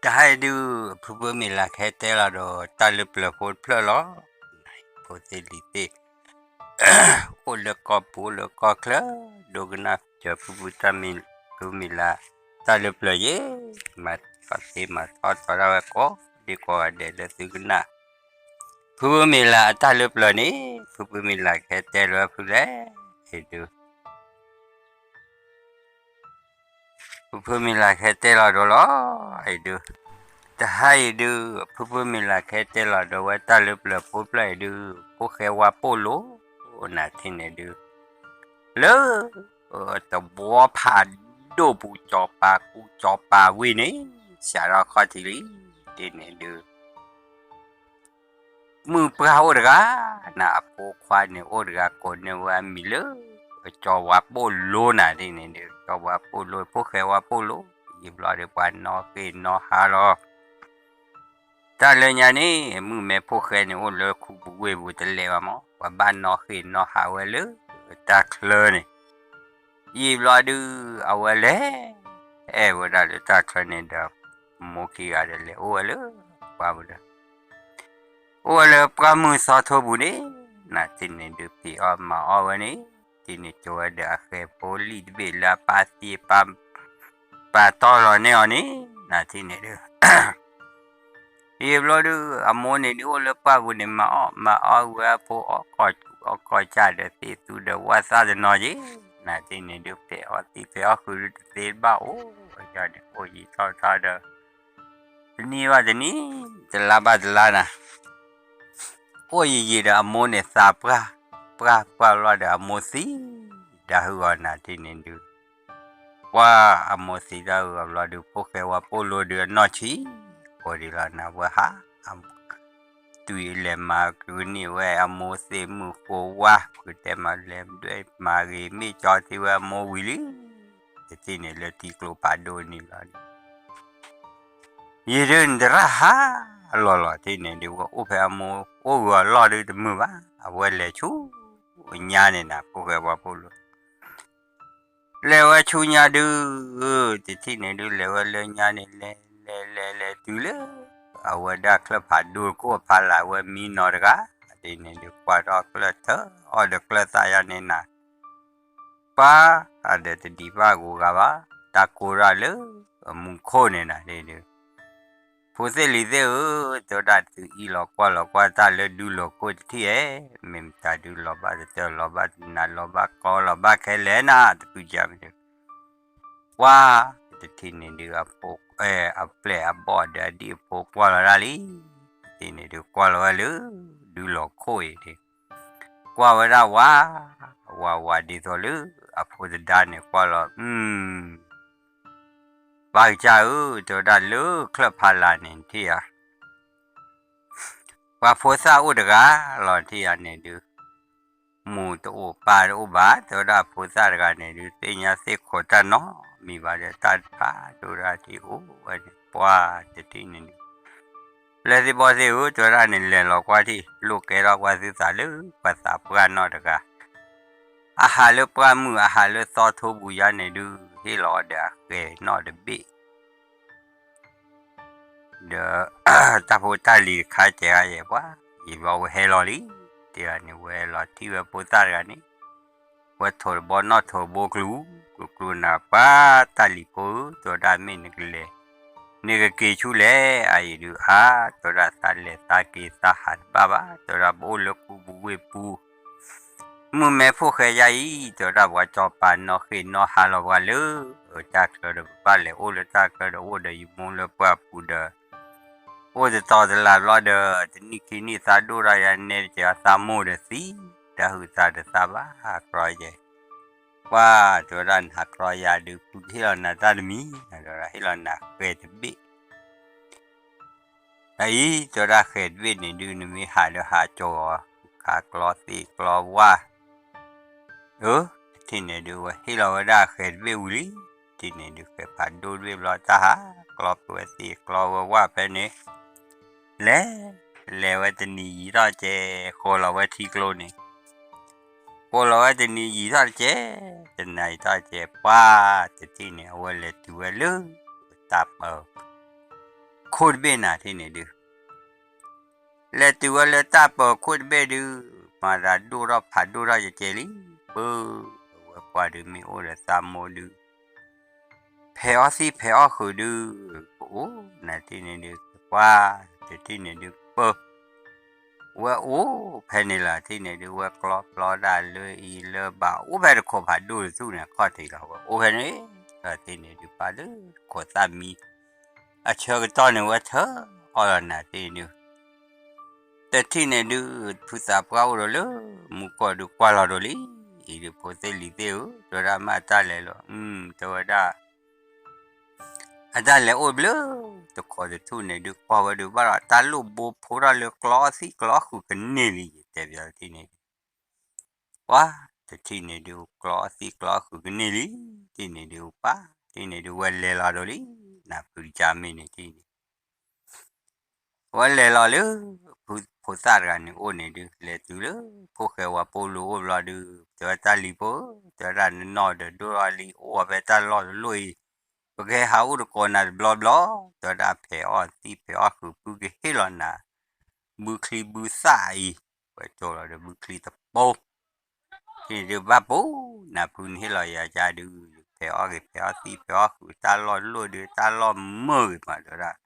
တဟါအံၤဒုး ဖုဖုမ့ၢ်လၢ်ခဲတဲလီၤဒီး တၢ်လၢပျၢၤဖိတဖျၢၣ်လီၤ. ဖိသ့ၣ်လံၤသ့ၣ် အိၣ်လၢကီၢ်ပူၤ အိၣ်လၢကီၢ်ချၢ ဒိကနၣ်စၢၤဖုဖုတၢ်မ့ၢ် ဖုမ့ၢ်လၢ် တၢ်လၢပျၢၤယဲ, မၤထီၣ်သ့မၤထီၣ်ထီထီၣ်ဝဲကိးဒံကိးဂၤဒဲးလၢသုကနၣ် ဖုဖုမ့ၢ်လၢ်အတၢ်လၢပျၢၤန့ၣ် ဖုဖုမ့ၢ်လၢ်ခဲတဲလီၤဖုလဲၣ် အံၤဒုး ဖုဖုမ့ၢ်လၢ်ခဲတဲလီၤဒီးလီၤ. အံၤဒုး တဟါအံၤဒုး ဖုဖုမ့ၢ်လၢ်ခဲတဲလီၤဒီးဝဲတၢ်လၢပျၢၤဖိတဖျၢၣ်အံၤဒုး ဖိၣ်ဃဲဝါပိၢ်လိၤ နၤထံၣ်န့ၣ်ဒုး လၢ တဘှီဖးဒိၣ်ပူၤ ကၠီၤပၤကူကၠီၤပၤဝံၤန့ၣ် စးထီၣ်ခီၣ်ထံးလံ ဒ်န့ၣ်ဒုး မုၢ်ပှၢ်အိၣ်တဂၤ နၤအဖိခွါန့ၣ်အိၣ်တဂၤကိးန့ၢ်ဝဲအမံၤလၢ ကၠီၤဝါပိၢ်လိၤနၤဒ်န့ၣ်ဒုး ကၠီၤဝါပိၢ်လိၤ ဖိၣ်ဃဲဝါပိၢ်လိၤ ယံာ်ဘျီဒီးပှၤနီၣ်ဃ့ၢ်နီၣ်ဟးလီၤ တၢ်လၢညါန့ၣ် မုၢ်မဲဖိၣ်ဃဲန့ၣ် အိၣ်လၢခူပူၤဝ့ၢ်ပူၤတလဲၤဘၣ်မး ပှၤဘၣ်နီၣ်ဃ့ၢ်နီၣ်ဟးဝဲလၢ တၢ်ချၢန့ၣ် ယံာ်ဘျီဒုး အဝဲလဲၤ အဲၣ်ဝဲဒၣ်လၢတၢ်ချၢန့ၣ်ဒီး မိၢ်ခံဂၤဒီးလဲၤအိၣ်ဝဲလၢ ပှၢ်ပူၤဒီး အိၣ်ဝဲလၢပှၢ်မုၢ်သီထိပူၤန့ၣ် နၤထံၣ်န့ၣ်ဒုး ဖံးအီၣ်မၤအီၣ်ဝဲန့ၣ် ထံၣ်န့ၣ်ကၠီၤဝဲဒီးအဃဲၤဖိလံၣ်တဘ့ၣ်လၢအပၢ်သံအပၢ် ပာ်တီၢ်လီၤန့ၢ်အီၤန့ၣ် နၤထံၣ်န့ၣ်ဒုး ယံာ်ဘျီဒုး အမိၢ်န့ၣ်ဒုးအိၣ်လၢပှၢ်ပူၤန့ၣ် မၤအီၣ်မၤအီၣ်ဝဲအဖိအီၣ်ကီၢ်ဆူးအီၣ်ကီၢ်ဆၣ်ဒီးသ့ၣ်သူဒီးဝၣ်သၣ်တနီၤက့ၤ နၤထံၣ်န့ၣ်ဒုး ဖဲးအီၣ်သံဖဲးအီၣ်ဃုာ်ဒုးတသ့တဘၣ်အိၣ် ယန့ၣ်အိၣ်ယံာ်ထီၣ်ထီၣ်ဒီး တနံၣ်ဘၣ်တနံၣ် တလါဘၣ်တလါနၤ အိၣ်ယံာ်ယံာ်ဒီးအမိၢ်န့ၣ်သးပှၢ် ပှၢ်ပှၢ်လီၤဒီးအမိၢ်သံ တၢ်ဟုၣ်အီၤနၤထံၣ်န့ၣ်ဒုး ပှၢ်အမိၢ်သံတၢ်ဟုၣ်အီၤဘျီဒုး ဖိၣ်ဃဲဝါပိၢ်လိၤဒုးအနီၢ်ဆံး ကိးဒံးလီၤနၤဝဲဟး တုၤအလဲၤမၤကန့ၢ်ဝဲအမိၢ်သ့ၣ်မုၣ်ဃိဝါ ဖုတဲမၤလဲၤဒွဲၣ်မၤဂ့ၤမ့ၢ်ကၠီထံဝဲအမိၢ်ဝံၤလံ တထံၣ်န့ၣ်လၢထံကျိဖးဒိၣ်န့ၣ်လီၤ ယံာ်ဒုးနတရၣ်ဟးလီၤလီၤထံၣ်န့ၣ်ဒုး ဝဲအိၣ်ဖဲအမိၢ်အိၣ်ဂၢၢ်အလီၢ်ဒုးတမုာ်ဘၣ် အဝဲလဲၤဆူညါန့ၣ်နၤ ဖိၣ်ဃဲဝါပိၢ်လိၤ လဲၤဝဲဆူညါဒုး တထံၣ်န့ၣ်ဒုး လဲၤဝဲလၢညါန့ၣ် လဲၤ လဲၤ လဲၤ လဲၤတုၤလၢ အဝဲဒၣ်ချၢၣ်ဖးဒိၣ်တခိၣ်အဖီလာ် အဝဲမံနီၤတဂၤ ဒ်န့ၣ်ဒုး ကွၢ်ထီၣ်ကျၢၢ်ထၢအီၣ်ဒီးကျၢၢ်သးယါန့ၣ်နၤ ပှၤအဒီးတဒံးဘၣ်ဂိၤဂၤဘၣ် တၢ်ကိးဒၣ်လၢအမူခိၣ်န့ၣ်နၤဒ်ဒုး ဖိသ့ၣ်လံၤသ့ၣ်ဧၢ, တဲဝဲဒၣ်သုအံၣ်လီၤကွၢ်လီၤကွၢ်တၢ်လၢဒုလီၤခိၣ်တထံၣ်ဧဲ, မ့ၢ်မတၤဒုလီၤဘၣ်တတၢၢ်လီၤဘၣ်တနၤလီၤဘၣ်ကီလီၤဘၣ်ခဲလဲၣ်နၤ တဖုကၢ်မ့ၢ်ဒုး, ပှၤတထံၣ်န့ၣ်ဒုး အပျဲၢ်အဘီၣ်ဒီးအဒံၣ်အဖိကွၢ်လီၤဒၣ်လံ, တထံၣ်န့ၣ်ဒုးကွၢ်လီၤဝဲလၢ ဒုလီၤခိၣ်အံၤန့ၣ် ကွၢ်ဝဲဒၣ်ဝး, ဝးဝးဒ်သိးလၢအဖိသဒါန့ၣ်ကွၢ်လီၤ, ပၢ်ကစၢ်ဧၢ, တဲဝဲဒၣ်လၢချၢၣ်ဖးလာ်န့ၣ်ထံၣ်ဧါ, ပှၤဖိသၣ်အိၣ်တဂၤလီၤထံၣ်ဧါန့ၣ်ဒုး, မိၢ်တအိၣ်ပၢ်တအိၣ်ဘၣ်, တဲဝဲဒၣ်ဖိသၣ်တဂၤန့ၣ်ဒုး သ့ၣ်ညါသ့ၣ်ခိးတၢ်နီတမံၤဘၣ်ဒီး တၢ်တဖးဒိၣ်တၢ်ထံၣ်အိၣ်ဝဲန့ၣ် ပှၤတထံၣ်န့ၣ်ဒုး လၢသ့ၣ်ဘီသ့ၣ်ဧၢ, တဲဝဲဒၣ်န့ၣ် လဲၤလီၤကွၢ်ထံၣ် လိၣ်ကဲထီၣ်ကွၢ်သုသးလၢပှၤသးပှၢ်နီၢ်တဂၤ, အဟးလၢပှၢ်မုၢ် အဟးလၢသီထိပူၤယါန့ၣ်ဒုး ဟ့ၣ်လီၤအီၤဒီးအဃဲၤနီၣ်တဘ့ၣ် ဒီး တၢ်ဖိတၢ်လံၤတခါစဲးဂၤယဲၢ်ပှၤ, ယံာ်ဘျီဝဲဟဲလီၤလံ, တဲဂၤန့ၣ် ဝဲလီၤထံၣ်ဝဲဖိသၣ်တဂၤန့ၣ်, ဝဲထိးတဘီနီၣ်ထိးတဘိကျူၤ, ကျူၤကျူၤနၤ ပှၤတၢ်လံၤဖိဧၢ, တဲဝဲဒၣ်မ့ၢ်နကလဲၤ, နကက့ၤဆူလဲၣ်, အအံၤဒုးအါ, တဲဝဲဒၣ်သးလဲၤသးက့ၤသးဟးတဘၣ်ဘၣ်, တဲဝဲဒၣ်ပအိၣ်လၢခူပူၤဝ့ၢ်ပူၤ မုၢ်မဲဖိၣ်ဃဲယါအံၤ, တဲဝဲဒၣ်ပှၤကၠီၤပၤနီၣ်ဃ့ၢ်နီၣ်ဟးလီၤပှၤလၢ တၢ်ချၢဒီး ပဘၣ်လဲၤအိၣ်လၢတၢ်ချၢဒီး အိၣ်ဒီးယမိၢ်လၢပှၢ်ပူၤဒီး အိၣ်တတီၤတလးဘျီဒီး တနံၣ်ခံနံၣ်သးဒိၣ်ထီၣ်ယါ နဲတကဲးသးမိၢ်ဒီးသံ, တၢ်ဟုးသးတသးဘၣ် ဟးကြီယဲၢ်, ပှၤတဲဝဲဒၣ်နဟးကြီယၤဒုး ဖုကဟ့ၣ်လီၤနၤတၢ်တမံၤ, တဲဝဲဒၣ်ဟ့ၣ်လီၤနၤဃဲၤတဘ့ၣ် အအံၤ တဲဝဲဒၣ်ဃဲၤတဘ့ၣ်န့ၣ်ဒုး နမ့ၢ်ဟးဒီးဟးကၠီၤအီၤ ခးကျီသ့ၣ်ကျီဝၣ်, အၢ တထံၣ်န့ၣ်ဒုး ဝဲဟ့ၣ်လီၤဝဲဒၣ်ဃဲၤတဘ့ၣ်ဝံၤလံ, တထံၣ်န့ၣ်ဒုး ဃဲၤဖးဒိၣ်တဘ့ၣ်ဘျီ တၢ်ဟးကျီဖဲဝဲသ့ၣ်ကျီဝဲဝၣ်ဖဲန့ၣ်, လဲၤ လဲၤဝဲတနံၤယံာ်ထီၣ်ကဲး ဃိလီၤဝဲထံကျိန့ၣ် ဃိလီၤဝဲတနံၤယံာ်ထီၣ်ကဲး, တနၤယံာ်ထီၣ်ကဲး ပှၤတထံၣ်န့ၣ် အဝဲလဲၤတုၤဝဲလၢ တၢ်ပၢၤ, ခိၣ်တဘ့ၣ်နၤထံၣ်န့ၣ်ဒုး လဲၤတုၤဝဲလၢတၢ်ပၢၤခိၣ်တဘ့ၣ်ဒုး မၤသးဒိၣ်ထီၣ်ဖးဒိၣ်ထီၣ်ကဲကဲလံ, ပၢဝဲပှၤဒုးမ့ၢ်အိၣ်ဒီးသးမိၢ်ဒုး ဖဲးအီၣ်သံၣ်ဖဲးအီၣ်ဃုာ်ဒုး ကအိၣ်နၤထံၣ်န့ၣ်ဒုး ပှၤတထံၣ်န့ၣ်ဒုးပၢ ဝဲအိၣ်ဖဲန့ၣ်လီၤထံၣ်န့ၣ်ဒုး ဝဲကျီပျီဒၣ်လၢအံၤလၢဘၣ် အိၣ်ဖဲတခိးဖးဒိၣ်တသူၣ်န့ၣ် ခီၣ်ထံးလီၤ ဝဲအိၣ်ဖဲန့ၣ်လီၤထံၣ်န့ၣ်ဒုး ပၢ်လၢတခိးသၣ်မံ အဆၢကတီၢ်န့ၣ် ဝဲထၢအီၣ်လီၤနၤထံၣ်န့ၣ်ဒုး တထံၣ်န့ၣ်ဒုး ဖုသးပှၢ်အိၣ်ဒီးလၢ မူကီၢ်ဒုးကွၢ်လီၤဒီးလံ, အံၤဒုးဖိသ့ၣ်လံၤသ့ၣ်ဧၢ တဲဝဲဒၣ်မ့ၢ်အတၢ်လဲၤလီၤ တဲဝဲဒၣ် အတၢ်လဲၤအိၣ်ဘျုး တခိးတထူၣ်န့ၣ်ဒုး ကွၢ်ဝဲဒုးဘၣ်ဒီး တၢ်လိၣ်ဘိဖိထီၣ်လၢကျီအီၣ်သံၣ်ကျီအီၣ်ဃုာ်ကန့ၢ်လံ ယတဲဘၣ်ထံၣ်န့ၣ်ဒုး ပှၤတထံၣ်န့ၣ်ဒုး ကျီအီၣ်သံၣ်ကျီအီၣ်ဃုာ်ကန့ၢ်လံ ထံၣ်န့ၣ်ဒုး ပၢ်ထံၣ်န့ၣ်ဒုး ဝဲလဲၤလီၤဒီးလံ နၢ်ဖုတကါမ့ၢ်န့ၣ်ထံၣ်န့ၣ် ဝဲလဲၤလီၤလၢ ဖုဖိသၣ်တဂၤန့ၣ်အိၣ်န့ၣ်ဒုး လဲၤတုၤလၢ ဖိၣ်ဃဲဝါပိာ်လိၤအိၣ်ဘျီဒုး တဲဝဲတၢ်လံၤဖိဧၢ တဲဝဲဒၣ်နနီၢ်ဒီးဒိၣ်ထီၣ်လံ အိၣ်ဝဲဖဲတၢ်လီၢ်တလီၢ်အံၤ ပကဟဲဟးအိၣ်တကိးနၤတဘျီဘျီ တဲဝဲဒၣ်ဖဲးအီၣ်သံၣ်ဖဲးအီၣ်ဃုာ် ဖုကဟ့ၣ်လီၤနၤ ဘုချံဘုသၣ်အံၤ ဝဲကၠီလီၤဒီးဘုချံတပိ ထံၣ်န့ၣ်ဒုးဘၣ်ပိ နၢ်ဖုန့ၣ်ဟ့ၣ်လီၤယၤကါဒုး ဖဲးအီၣ်ဂ့ၤ ဖဲးအီၣ်သံၣ် ဖဲးအီၣ်ဃုာ် တၢ်လီၢ်လိၣ်ဒုး တၢ်လီၢ်မုာ်ဂ့ၤမး တဲဝဲဒၣ်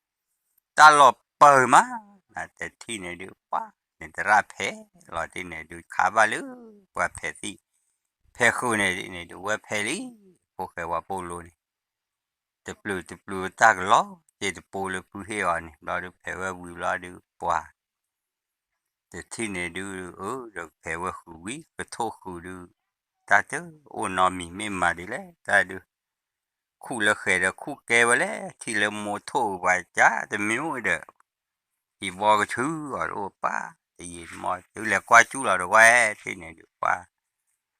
တၢ်လီၢ်ပၢၢ်မး နတထံၣ်န့ၣ်ဒုး ပှၤန့ၣ်သရၣ်ဖဲးလီၤတ့ၢ်န့ၣ်ဒုး ခါဘၣ်လၢ ပှၤဖဲးသံၣ် ဖဲးဃုာ်န့ၣ်န့ၣ်ဒုး ဝဲဖဲးလံ ဖိၣ်ဃဲဝါပိာ်လိၤန့ၣ် တပျုာ်တပျုာ်တၢ်ကလီၤ တ့ၢ်တပိလၢဖုဟ့ၣ်အီၤန့ၣ် ဘျီဒုးဖဲးဝဲဝံၤဘျီဒုး ပှၤ တထံၣ်န့ၣ်ဒုး အၢ ဒီးဖဲးဝဲဃုာ်ဝံၤ ကထိၣ်ဃုာ်ဒုး တၢ်တအိၣ်နီတမံၤ မ့ၢ်မၤဒ်လဲၣ် တၢ်ဒုး ခူၣ်လၢဃဲၤဒီးခူၣ်ကဲဝဲလဲၣ် ထံၣ်လၢမိၢ်ထိၣ် ပှၤကါတမံၤအိၣ်ဒီး ဟံၣ်ဘီကဆူအီၤတအိၣ်ပၢ် တယံာ်တမီၢ် တုၤလဲၤကွၢ်ကၠူလီၤဒီးဝဲ ထံၣ်န့ၣ်ဒုးပှၤ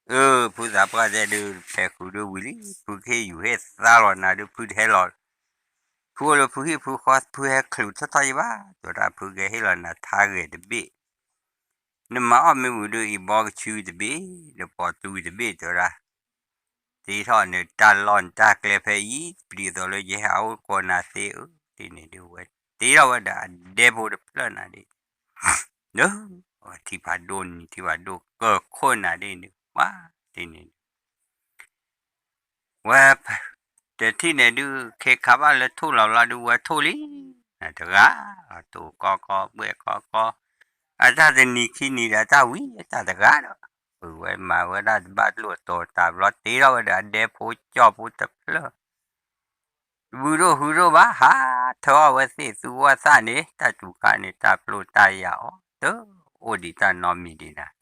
အၢ ဖုသးပှၢ်တဲဒုး ဖဲးဃုာ်ဒုးဝံၤလံ ဖုကဟ့ၣ်ယူၤဟ့ၣ်သါလီၤနၤဒုး ဖုတဟဲလီၤ ဖုအိၣ်လၢဖုဟံၣ်ဖုဃီ ဖုဟဲချုးထီၣ်ထီၣ်ယဘၣ် တဲဝဲဒၣ် ဖုကဟ့ၣ်လီၤနၤထါဂဲၤတဘ့ၣ် နမၤအီၣ်မ့ၢ်ဝံၤဒုး အံၤဘီကဆူတဘ့ၣ် ဒီးပိာ်တူတဘ့ၣ် တဲဝဲဒၣ် တ့ထီၣ်န့ၣ် တၢ်လီၢ်နတၢ်ကျဲဖဲအံၤ ပျံၤသိးလၢယဟဲဟးအိၣ်ကိးနၤသ့ဧၢ တ့န့ၣ်ဒုးဝဲ တ့ထီၣ်ဝဲဒီးအဒဲဖိတဖျၢၣ်နၤဒ် ဒုး ထံဖးဒိၣ်နံၤထံဖးဒိၣ်ကၢၢ်ခိၣ်နၤဒ်န့ၣ် ပှၤ တ့န့ၣ်ဒုး ဝဲ တထံၣ်န့ၣ်ဒုး ခ့ခါဘၣ်လၢထိၣ်လီၤဘျီဒုး ဝဲထိၣ်လံ တဂၤ တိၤကီကီ ဘှဲၣ်ကီကီ အတၢ်တနံၤခံနံၤဒီးတၢ်ဝံၤ အတၢ်တဂၤဒီး ဝဲမၤဝဲဒၣ်တဘၣ်လိာ်တိၤတၢ်ဘျီ တ့ထီၣ်ဝဲဒီးအဒဲဖိကၠီဖိတဖျၢၣ် ဘုဒိၣ်ဟုဒိၣ်ဘၣ် ဟးထၢအီၣ်ဝဲသ့ၣ်သူဝဲသၣ်န့ၣ် တၢ်စူၤခါန့ၣ် တၢ်ပျိတၢ်ယၤအီၤ တအိၣ်ဒံးတၢ်နီတမံၤဒံးနၤ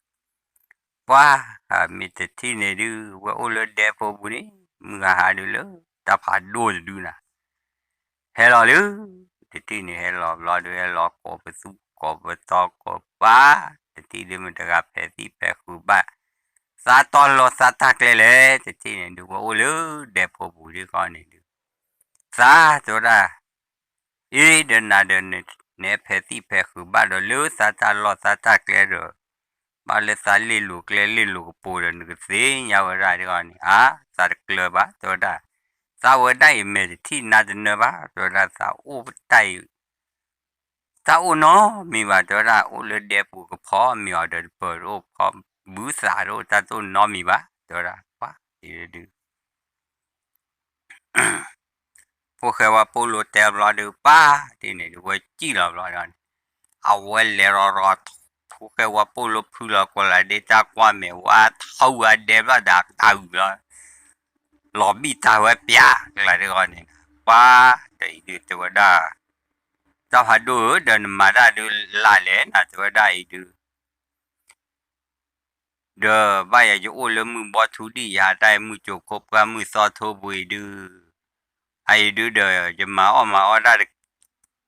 ပှၤ မ့ၢ်တထံၣ်န့ၣ်ဒုး ဝဲအိၣ်လၢဒဲဖိပူၤန့ၣ် မုၢ်ဂၤဟးဒုးလၢ တၢ်ဖးဒိၣ်တဒုနၤ ဟဲလီၤလၢ တထံၣ်န့ၣ်ဟဲလီၤဘျီဒုး ဟဲလီၤကိးပသူကိးပသီကိးပၢ် တထံၣ်ဒုးမ့ၢ်တဂၤဖဲးသံၣ်ဖဲးဃုာ်ဘၣ် သးတီၢ်လီၢ်သးတၢ်ကျဲလဲၣ် တထံၣ်န့ၣ်ဒုး ဝဲအိၣ်လၢဒဲဖိပူၤဒ်ဃီန့ၣ်ဒုး သးတဲဝဲဒၣ် အ့ ဒီးနၤဒီး နဟဲဖဲးသံၣ်ဖဲးဃုာ်ဘၣ်ဒီးလၢသးတၢ်လီၢ်သးတၢ်ကျဲဒီး ဘၣ်လၢသးလ့ၣ်လိၤကျဲလ့ၣ်လိၤကပူၤဒီး နကသ့ၣ်ညါဝဲဒၣ်ဒ်ဃီန့ၣ် အါ သးတကျၢၤဘၣ် တဲဝဲဒၣ် သးဝဲဒၣ်အံၤမဲာ်တထံၣ်နါတနၢဘၣ် တဲဝဲဒၣ် သးအိၣ်တၢ်အံၤ တၢ်အိၣ်နီတမံၤဘၣ် တဲဝဲဒၣ် အိၣ်လၢဒဲပူၤကဖီမ့ၤအီၤဒီးတပၢၤတအိၣ်ဖီ ဘုသးတအိၣ် တၢ်တအိၣ်နီတမံၤဘၣ် တဲဝဲဒၣ် ပှၤ ဒုး ဖိၣ်ဃဲဝါပိာ်လိၤတဲဘျီဒုး ပၢ်ဒ်န့ၣ်ဒုး ဝဲစံၣ်လီၤဘျီဒီးန့ၣ် အဝဲလဲၤရီၤရီၤ ဖိၣ်ဃဲဝါပိာ်လိၤဖုလီၤကိးလးဒ့တၢ်ကွၢ်မဲာ်ဝါထီဝဲအဒဲဘျီဒီးတၢ်အုၣ်လီၤ လီၤဘံၣ်တၢ်ဝဲပျၢ်ကလးဒ့ဂီၢ်န့ၣ် ပၢ်ဒီးအံၤဒုးတဲဝဲဒၣ် တၢ်ဖးဒိၣ်ဧၢ ဒီးနမၤတၢ်ဒုးလၢ်လဲၣ် နတဲဝဲဒၣ်အံၤဒုး ဒီးဘၣ်ယၤယအိၣ်လၢမုၢ်ဘီထူဒံၣ် ယဟးတၢ်အံၤမုၢ်ကၠိၤခိၣ်ပှၢ်မုၢ်သီထိပူၤအံၤဒုး အအံၤဒုးဒီး ယမၤအီၣ်မၤအီတၢ်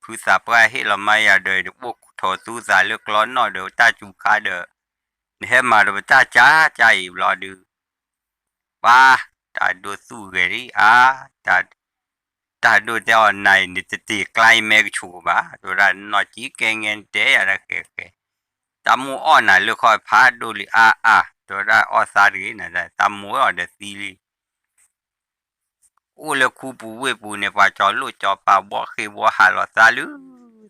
ဖုသးပှၢ်ဟ့ၣ်လီၤမါယၤဒီး ယတအိၣ်ထီၣ်သူသးလၢကျီနီၣ်ဒီးတၢ်စူၤခါဒီး နဟဲမၤဒီးပတၢ်ကၢ်ကၢ်အံၤဘျီဒုး ပၢ် တၢ်ဒိၣ်သူၣ်ဂဲၤဒံးအါ တၢ် တၢ်ဒိၣ်တဲအီၤနၤအံၤ နတတ့ၢ်ကျါအံၤမဲကဆူၣ်ဘၣ် တဲဝဲဒၣ် နီၢ်ကံကဲငဲတဲယၤတၢ်ဃဲးဃဲး တၢ်မိၣ်အီၣ်နၤလၢခီဖးဒိၣ်လံအါအါ တဲဝဲဒၣ်အီၣ်သါတဂ့ၤနၤ တၢ်မိၣ်အီၣ်ဒီးသံလံ အိၣ်လၢခူပူၤဝ့ၢ်ပူၤန့ၣ် ပှၤကၠီလိၣ်ကၠီပၤဘီၣ်ဃ့ၢ်ဘီၣ်ဟးလီၤသးလၢ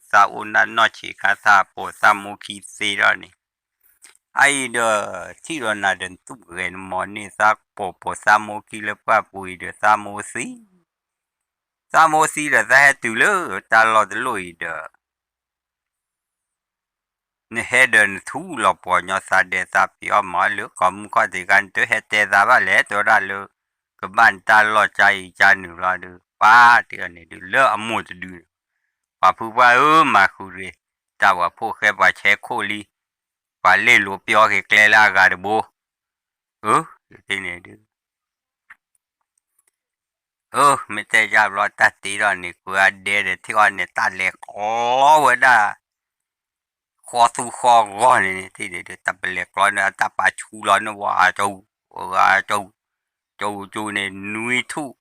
သးအိၣ်နၢ်နီၢ်ဆံးခါသးပိာ်သးမိၢ်ခံသ့ထီၣ်န့ၣ်, အအံၤဒီး ထံၣ်ဒီးနၤဒီးနသူၣ်ဂဲၤနမီၤန့ၢ်သးပိာ်ပိာ်သးမိၢ်ခံလၢပှၢ်ပူၤအံၤဒီးသးမိၢ်သံ သးမိၢ်သံဒီးသးဟဲတုၤလၢတၢ်လီၢ်တလိၣ်အံၤဒီး နဟဲဒီးနထူလီၤပှီၤညီသးဒဲးသးပျီအီၣ်မၤအီၣ်လၢကီၢ်မုၢ်ခီၣ်ထံးခါ နတဟဲတဲသးဘၣ်လဲၣ် တဲဝဲဒၣ်လၢ ကဘၣ်နတၢ်လီၢ်ကါအံၤကါနုာ်လီၤဒီး ပှၤတ့ၢ်အီၤန့ၣ်ဒုး လၢအမိၢ်တဒုန့ၣ်, ပှၤဖုပှၢ်ဧၢ မၤဃုာ်တဂ့ၤ, တၢ်ပှၤဖိၣ်ဃဲပှၤဆဲးခိၣ်လံ, ပှၤလ့ၢ်လိၤပျီက့ၤကျဲလၢအဂၤတဘိ, အၢ တ့ၢ်န့ၣ်ဒုး အၢ မ့ၢ်တဲယါဘျီတၢ်တ့ထီၣ်န့ၣ် ကွၢ်အဒဲဒီးထံၣ်အီၤန့ၣ် တၢ်လဲၤကျီဝဲဒၣ် ဃီသူဃီဂီၤန့ၣ်န့ၣ် တ့ၢ်န့ၣ်ဒုး တၢ်ပလဲၤကျီန့ၣ် တၢ်ပာ်ဆူလီၤန့ၣ် ဝါကၠူ ဝါကၠူ ကၠူကၠူန့ၣ် နွံထူၣ်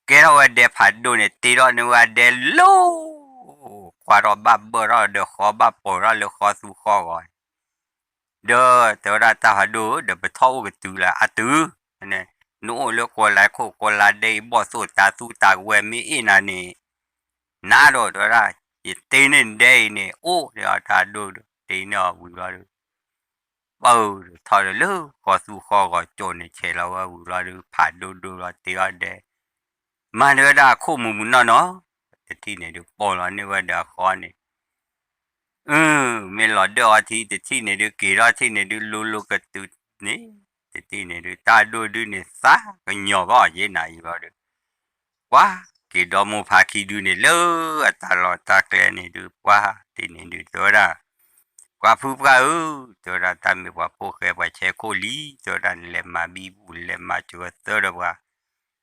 ကဲထီၣ်ဝဲဒဲဖးဒိၣ်န့ၣ် တ့ထီၣ်န့ၢ်ဝဲဒဲလီၤ, ကွၢ်ထီၣ်ဘၣ်ဘၢၣ်ထီၣ်ဒီးဃီဘၣ်ပိာ်ထီၣ်လၢဃီသူဃီဂီၤန့ၣ် ဒီးတဲဝဲဒၣ်တၢ်ဖးဒိၣ်ဧၢ ဒီးပထီၣ်အိၣ်ကတုၤလၢအတုၤ, နအိၣ်လၢကိးလါခိၣ်ကိးလါဒဲအံၤ ဘီၣ်သိၣ်တၤသူတၤဝဲမ့ၢ်အ့ၣ်နၤန့ၣ်, နၤဒီးတဲဝဲဒၣ် ယတ့န့ၢ်နဒဲအံၤန့ၣ် အိၣ်ဒီးတၢ်ဒိၣ်ဒီးတ့န့ၢ်အီၤဝံၤဘျီဒီး ပၢၢ်ဒီးထီၣ်ဒီးလၢဃီသူဃီဂီၤကၠိန့ၣ် ဆဲးလီၤဝဲဝံၤဘျီဒီး ဖးဒိၣ်ဒိၣ်လီၤတ့အီၤဒဲး, မၤန့ၢ်ဝဲဒၣ်အခိၣ်မူးမူးနီၢ်နီၢ်, တထံၣ်န့ၣ်ဒုး ပိာ်လီၤန့ၢ်ဝဲဒီးအဃီန့ၣ် အၢ မ့ၢ်လီၤဒၢၣ်အီၤထံ တထံၣ်န့ၣ်ဒုး က့ၤထီၣ်ထံၣ်န့ၣ်ဒုး လိၤလိၤကတုၤန့ၣ်, တထံၣ်န့ၣ်ဒုး တၢ်ဒိၣ်ဒုးန့ၣ် သးကညီၤဘၣ်အီၤယ့ၣ်နၤအံၤဘျီဒီး, ကွၢ်က့ၤဒီမိၢ်ဖါခံဒုန့ၣ် လၢအတၢ်လီၢ်တၢ်ကျဲန့ၣ်ဒုး ကွၢ်တထံၣ်န့ၣ်ဒုး တဲဝဲဒၣ် ပှၤဖုပှၢ်ဧၢ, တဲဝဲဒၣ်တၢ်မ့ၢ်ပှၤဖိၣ်ဃဲပှၤဆဲးခိၣ်လံ, တဲဝဲဒၣ်နလဲၤမၤဘံဘူၣ် နလဲၤမၤစၢၤသၢဒီးပှၤ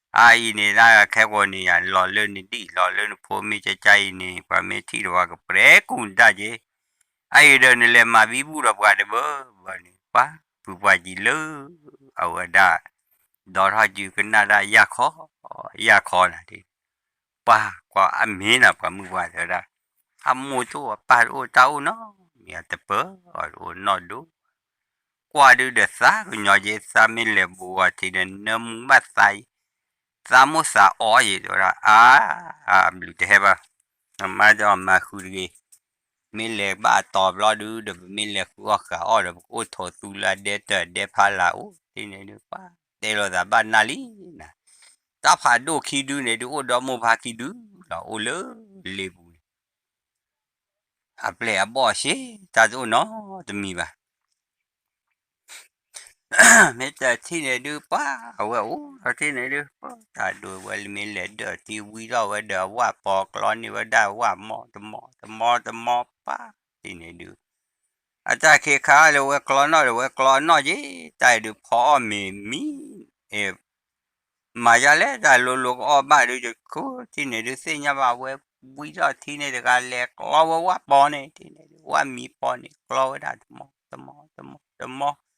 အအံၤန့ၣ် တၢ်ခဲကိာ်န့ၣ်ယၤ လီၤလၢနဒံၣ် လီၤလၢနဖိမ့ၢ်ကကါအံၤန့ၣ် ပှၤမ့ၢ်ထံၣ်ဒီးပှၤကပြဲၤကူၣ်နတၢ်က့ၤ, အအံၤဒီးနလဲၤမၤဘံဘူၣ်ဒီးပှၤတဘၢဘၢန့ၣ် ပှၤဖုပှၢ်ကံၤလၢ အဝဲဒၣ် ဒီးထီၣ်ကၠုကနၣ်ဒၣ်ယၢ်ခီ ယၢ်ခီနၤဒ် ပှၤကွၢ်အမ့ၢ်နၤပှၤမုၢ်ပှၢ်တဲဝဲဒၣ် အမိၢ်တအိၣ်အပၢ်တအိၣ်တၢ်အိၣ်နီတမံၤ အတပၢၢ်အီၤတအိၣ်နီၢ်ဒိၣ် ကွၢ်ဒုးဒီးသးကညီၤက့ၤ သးမ့ၢ်လဲၤဘူးအီၤထံးဒီး နၢမူဘၣ်သးအံၤ သးမိၣ်သးအီယံၤ တဲဝဲဒၣ် အါ အဘျုးတဟဲဘၣ် မၤဒီးမၤဃုတဂ့ၤ မ့ၢ်လဲၤဘၣ်အတီၤဘျီဒုး ဒီးပမ့ၢ်လဲၤဃုအီၣ်ဃုအီၣ်ဒီး ပကအိၣ်ထိးသူလၢအဒဲတၢၢ်အဒဲဖးလာ်အိၣ် ထံးန့ၣ်ဒုး ပှၤတဲလိာ်သးဘၣ်နၢ်လံနၤ တၢ်ဖးဒိၣ်ခံဒုန့ၣ်ဒုး အိၣ်ဒီမိၢ်ဖါခံဒုလီၤ အိၣ်လၢလ့ပူၤန့ၣ် အပျဲၢ်အဘီၣ်ရှဲ တၢ်တအိၣ်နီတမံၤဘၣ်. မ့ၢ်တထံၣ်န့ၣ်ဒုး ပှၤအဝဲအိၣ်ဒီးထံၣ်န့ၣ်ဒုး ပှၤတၢ်ဒိၣ်ဝဲလၢမ့ၢ်လဲၤဒၢၣ်ထံဝံထီၣ်ဝဲဒီးအဝၣ်ပီၤကျီန့ၢ်ဝဲဒၣ်ဝၣ်မီတမီတမီတမီပၢ် ထံၣ်န့ၣ်ဒုး အတၢ်ခ့ခါလၢဝဲကျီနီၣ်ဒီး ဝဲကျီနီၣ်က့ၤ တၢ်အံၤဒုးဖီအီၣ်မ့ၤမံ မၤယါလဲၣ် တၢ်လိၤလိၤကအီၣ်ဘၣ်ဒုး ယခိၣ်ထံၣ်န့ၣ်ဒုး သ့ၣ်ညါဘၣ်ဝဲ ဝံထီၣ်ထံန့ၣ်တဂၤလဲၤကျီဝဲဝၣ်ပီန့ၣ် ထံၣ်န့ၣ်ဒုး ဝၣ်မံပီန့ၣ် ကျီဝဲဒၣ်တမီ တမီ တမီ တမီ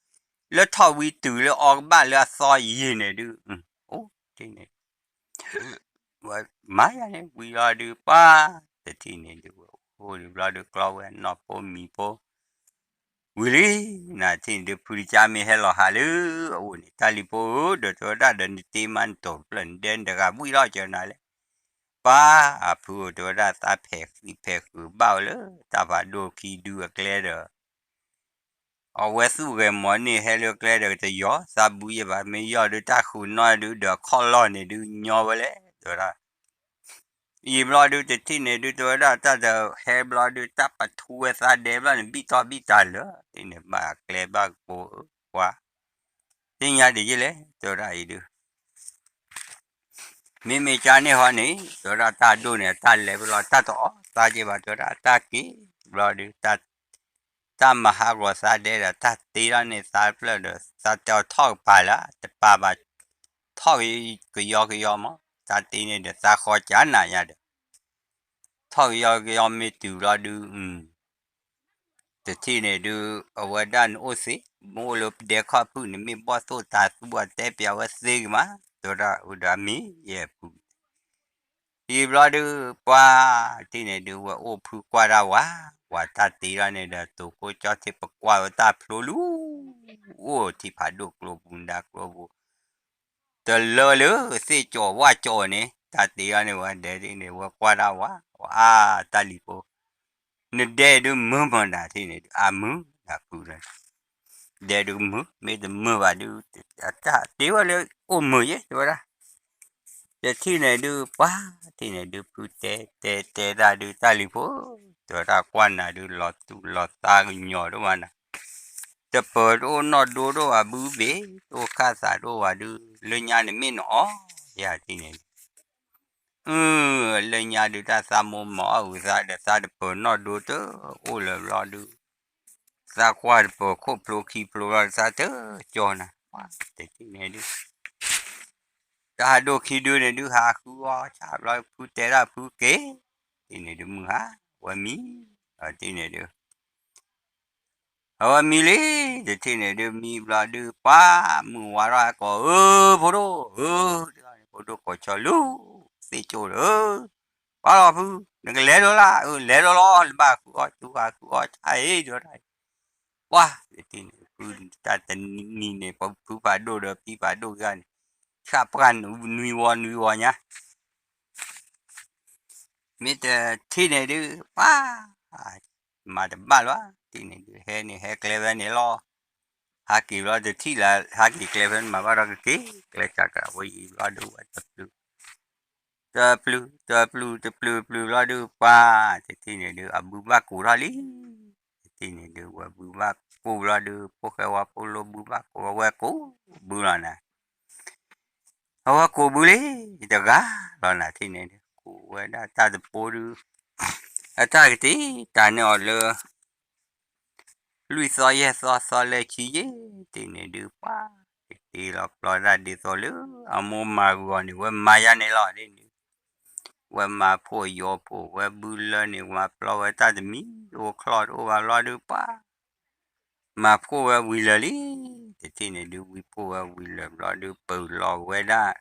လၢထီၣ်ဝံတုၤလၢအီကဘၣ်လၢအသီယံာ်န့ၣ်ဒုး အိၣ်ထံၣ်န့ၣ် ဝဲမၤယါန့ၣ် ဝံၤလီၤဒုး ပှၤတထံၣ်န့ၣ်ဒုး ဝဲအိၣ်ဒုးဘျီဒုး ကျီဝဲနီၢ်ဖိမံၤဖိ ဝံၤလံ နထံၣ်န့ၣ်ဒုး ဖုတကါမ့ၢ်ဟဲလီၤဟးလၢအအိၣ်န့ၣ် တၢ်လံၤဖိဧၢ ဒီးတဲဝဲဒၣ်ဒီး နတ့မးနတိာ်ဖျၢၣ်နဒဲနတဂၤ ဝံၤလီၤကၢနၤလဲၣ် ပှၤအဖုအိၣ်တဲဝဲဒၣ် သးဖဲးဃံဖဲးဃုာ်ဘၣ်ဝဲလၢ တၢ်ဖးဒိၣ်ခံဒုအကျဲဒီး အဝဲသူၣ်ဂဲၤမီၤန့ၢ်ဟဲလၢကျဲဒီး တယီၤသးဘုယဲၢ်ဘၣ် မ့ၢ်ယီၢ်ဒုး တၢ်ဃုာ်နီၣ်ဒုး ဒီးခီၣ်လီၢ်န့ၣ်ဒုး ညီဝဲလဲၣ် တဲဝဲဒၣ် ယံာ်ဘျီဒုး တထံၣ်န့ၣ်ဒုး တဲဝဲဒၣ် တၢ်တဟဲဘျီဒုး တၢ်ပထူဝဲသးဒဲးဘျီန့ၣ် ဘံၣ်တီဘံၣ်တၢ်လၢာ် တထံၣ်န့ၣ်ဘၣ်ကျဲဘၣ်ကပိာ် ပှၤ သ့ၣ်ညါဒ်ယဲၢ်လဲၣ် တဲဝဲဒၣ်အံၤဒုး မ့မ့ၢ်ကါန့ၣ်ဟီန့ၣ် တဲဝဲဒၣ်တၢ်ဒိၣ်န့ၣ် တၢ်လဲၤဝဲလီၤ တၢ်တအီၣ်သးက့ဘၣ် တဲဝဲဒၣ် တၢ်က့ၤဘျီဒုး တၢ်မၤဟးဂီၤသးဒဲးဒီး တၢ်တ့ထီၣ်န့ၢ်သးတဖျၢၣ်ဒီး သးတဲအီၤထီၣ်ကပၤလၢ တပာ်ဘၣ် ထီၣ်ကယီကယီမး တၢ်တ့န့ၢ်ဒီး သးဃီကၢနၤညါဒီး ထီၣ်ကယီကယီမ့ၢ်တုၤဘျီဒုး တထံၣ်န့ၣ်ဒုး အဝဲဒၣ်နအိၣ်သ့ မ့ၢ်အိၣ်လၢပဒဲခီၣ်ဖုၣ်န့ၣ် မ့ၢ်ဘီၣ်သိၣ်တၤသူအတဲပၠးဝဲသ့ကမး တဲဝဲဒၣ် အိၣ်ဒီးအမ့ၢ်ယဲၢ်ဖု ယံာ်ဘျီဒုး ပှၤတထံၣ်န့ၣ်ဒုး ဝဲအိၣ်ဖုကွၢ်ဒၣ်ဝဲ ပှၤတၢ်တ့ထီၣ်န့ၣ်ဒီး တိၤကိကၠီထံပကွၢ်ဝဲတၢ်ဖျိလူ အိၣ်ထံဖးဒိၣ်ကျိပူၤနဒါကျိပူၤ တလၢလၢသ့ၣ်ကၠီဝၣ်ကၠီန့ၣ် တၢ်တ့အီၤန့ၣ် ဝဲဒဲန့ၣ် ဝဲကွၢ်တၢ်ဝါ ဝဲအါတၢ်လံၤဖိ နဒဲဒုးမုာ်မတၤထံၣ်န့ၣ် အမုာ်နၤဖုလၢ ဒဲဒုးမုာ် မ့ၢ်တမုာ်ဘၣ်ဒုး အတၢ်တ့ဝဲလၢအိၣ်မုာ်ယဲ တဲဝဲဒၣ် တထံၣ်န့ၣ်ဒုး ပှၤထံၣ်န့ၣ်ဒုး ဖုတဲတဲတဲတၢ်ဒုး တၢ်လံၤဖိ တဲဝဲဒၣ်ကွၢ်နၤဒုး လီၤသူၣ်လီၤသးကညီၤဒိၣ်မးနၤ တပၢၤတအိၣ်နီၢ်ဒိတအိၣ်ဘၣ် ဘုဘ့ၣ်တအိၣ်ခၣ်သးတအိၣ်ဘၣ်ဒုး လၢညါန့ၣ်မ့ၢ်နအီၣ်ယၤထံၣ်န့ၣ်ဒုး အၢ လၢညါဒုး တၢ်သးမိၢ်မၤအီၣ်ဂုၤသးဒီး သးတပၢၤနီၢ်ဒိတအိၣ်လၢၤဘျီဒုး သးကွၢ်တပၢၤခိၣ်ဖျိခံဖျိဘျီ သးတကၠီနၤ တထံၣ်န့ၣ်ဒုး တၢ်ဟးဒိၣ်ခံဒုန့ၣ်ဒုး ဟးဃုအီၣ်ဆၣ်ဘျီ ဖုတဲဒၣ်ဖုက့ၤ တထံၣ်န့ၣ်ဒုး မုၢ်ဟါ ဝဲမံ တထံၣ်န့ၣ်ဒုး အဝဲမံလံ တထံၣ်န့ၣ်ဒုး မံဘျီဒုး ပှၤမုၢ်ဝါထီၣ်ဟဲကိး အၢ ဖိဒိၣ် အၢ ဖိဒိၣ်ကိးဆီလူ သ့ၣ်ကၠိၣ်ဒီး ပှၤလီၤဖု နကလဲၤဒိၣ်လၢ အၢ လဲၤဒိၣ်လီၤ နဘၣ်ဃုအီၣ်ဆူဃုအီၣ်ဆၣ်အံၤ ဒိၣ်တၢ် ပှၤ တထံၣ်န့ၣ် ဖုတၢ်တနံၤန့ၣ် ပဖုဖးဒိၣ်ဒီးဖံဖးဒိၣ်ဂၤန့ၣ် ဆၣ်ပှၢ်နွံဝီနွံဝီညါ မ့ၢ်တထံၣ်န့ၣ်ဒုး ပှၤ မၤတဘၣ်လၢၤ တထံၣ်န့ၣ်ဒုး ဟဲန့ၣ်ဟဲကျဲဖဲန့ၣ်လီၤ ဟးက့ၤဘျီတထံၣ်လၢ ဟးက့ၤကျဲဖဲန့ၣ် မၤဘၣ်ဒီးကက့ၤ ကျဲစးကးဝဲယံၤဘျီဒုး ဝဲတပျုၤ တပျုၤ တပျုၤ တပျုၤ ပျုၤဘျီဒုး ပှၤ တထံၣ်န့ၣ်ဒုး အဘုဘၣ်ကိးထီၣ်လံ တထံၣ်န့ၣ်ဒုး ဝဲဘုဘၣ်ကိးဘျီဒုး ဖိၣ်ဃဲဝါဖိလိဘုဘၣ်ကိး ဝဲကိးဘုလီၤနၤ အဝဲကိးဘုလံ တဂၤလီၤနၤ တထံၣ်န့ၣ်ဒုး ကိးဝဲဒၣ်တၢ်တပိဒုး အတၢ်ကတ့တၢ်န့ၢ်အီၤလၢ လွံၢ်သီယဲၢ်သီသီလၢခံယဲၢ် တထံၣ်န့ၣ်ဒုး ပှၤ ကတ့လီၤပျီတၢ်ဒ်သိးလၢ အမိၢ်မၤဂီၤန့ၣ် ဝဲမၤယါန့ၣ်လီၤ တထံၣ်န့ၣ် ဝဲမၤဖှီၣ်ယီၤဖှီၣ် ဝဲဘုလၢန့ၣ် မၤပျီဝဲတၢ်တမံၤ တအိၣ်ချီၣ်တအိၣ်ဘၣ်ဘျီဒုး ပှၤ မၤဖှိၣ်ဝဲဝံၤလၢာ်လံ တထံၣ်န့ၣ်ဒုး ဝံဖှိၣ်ဝဲဝံၤလၢာ်ဘျီဒုး ပၢၤလီၤဝဲဒၣ်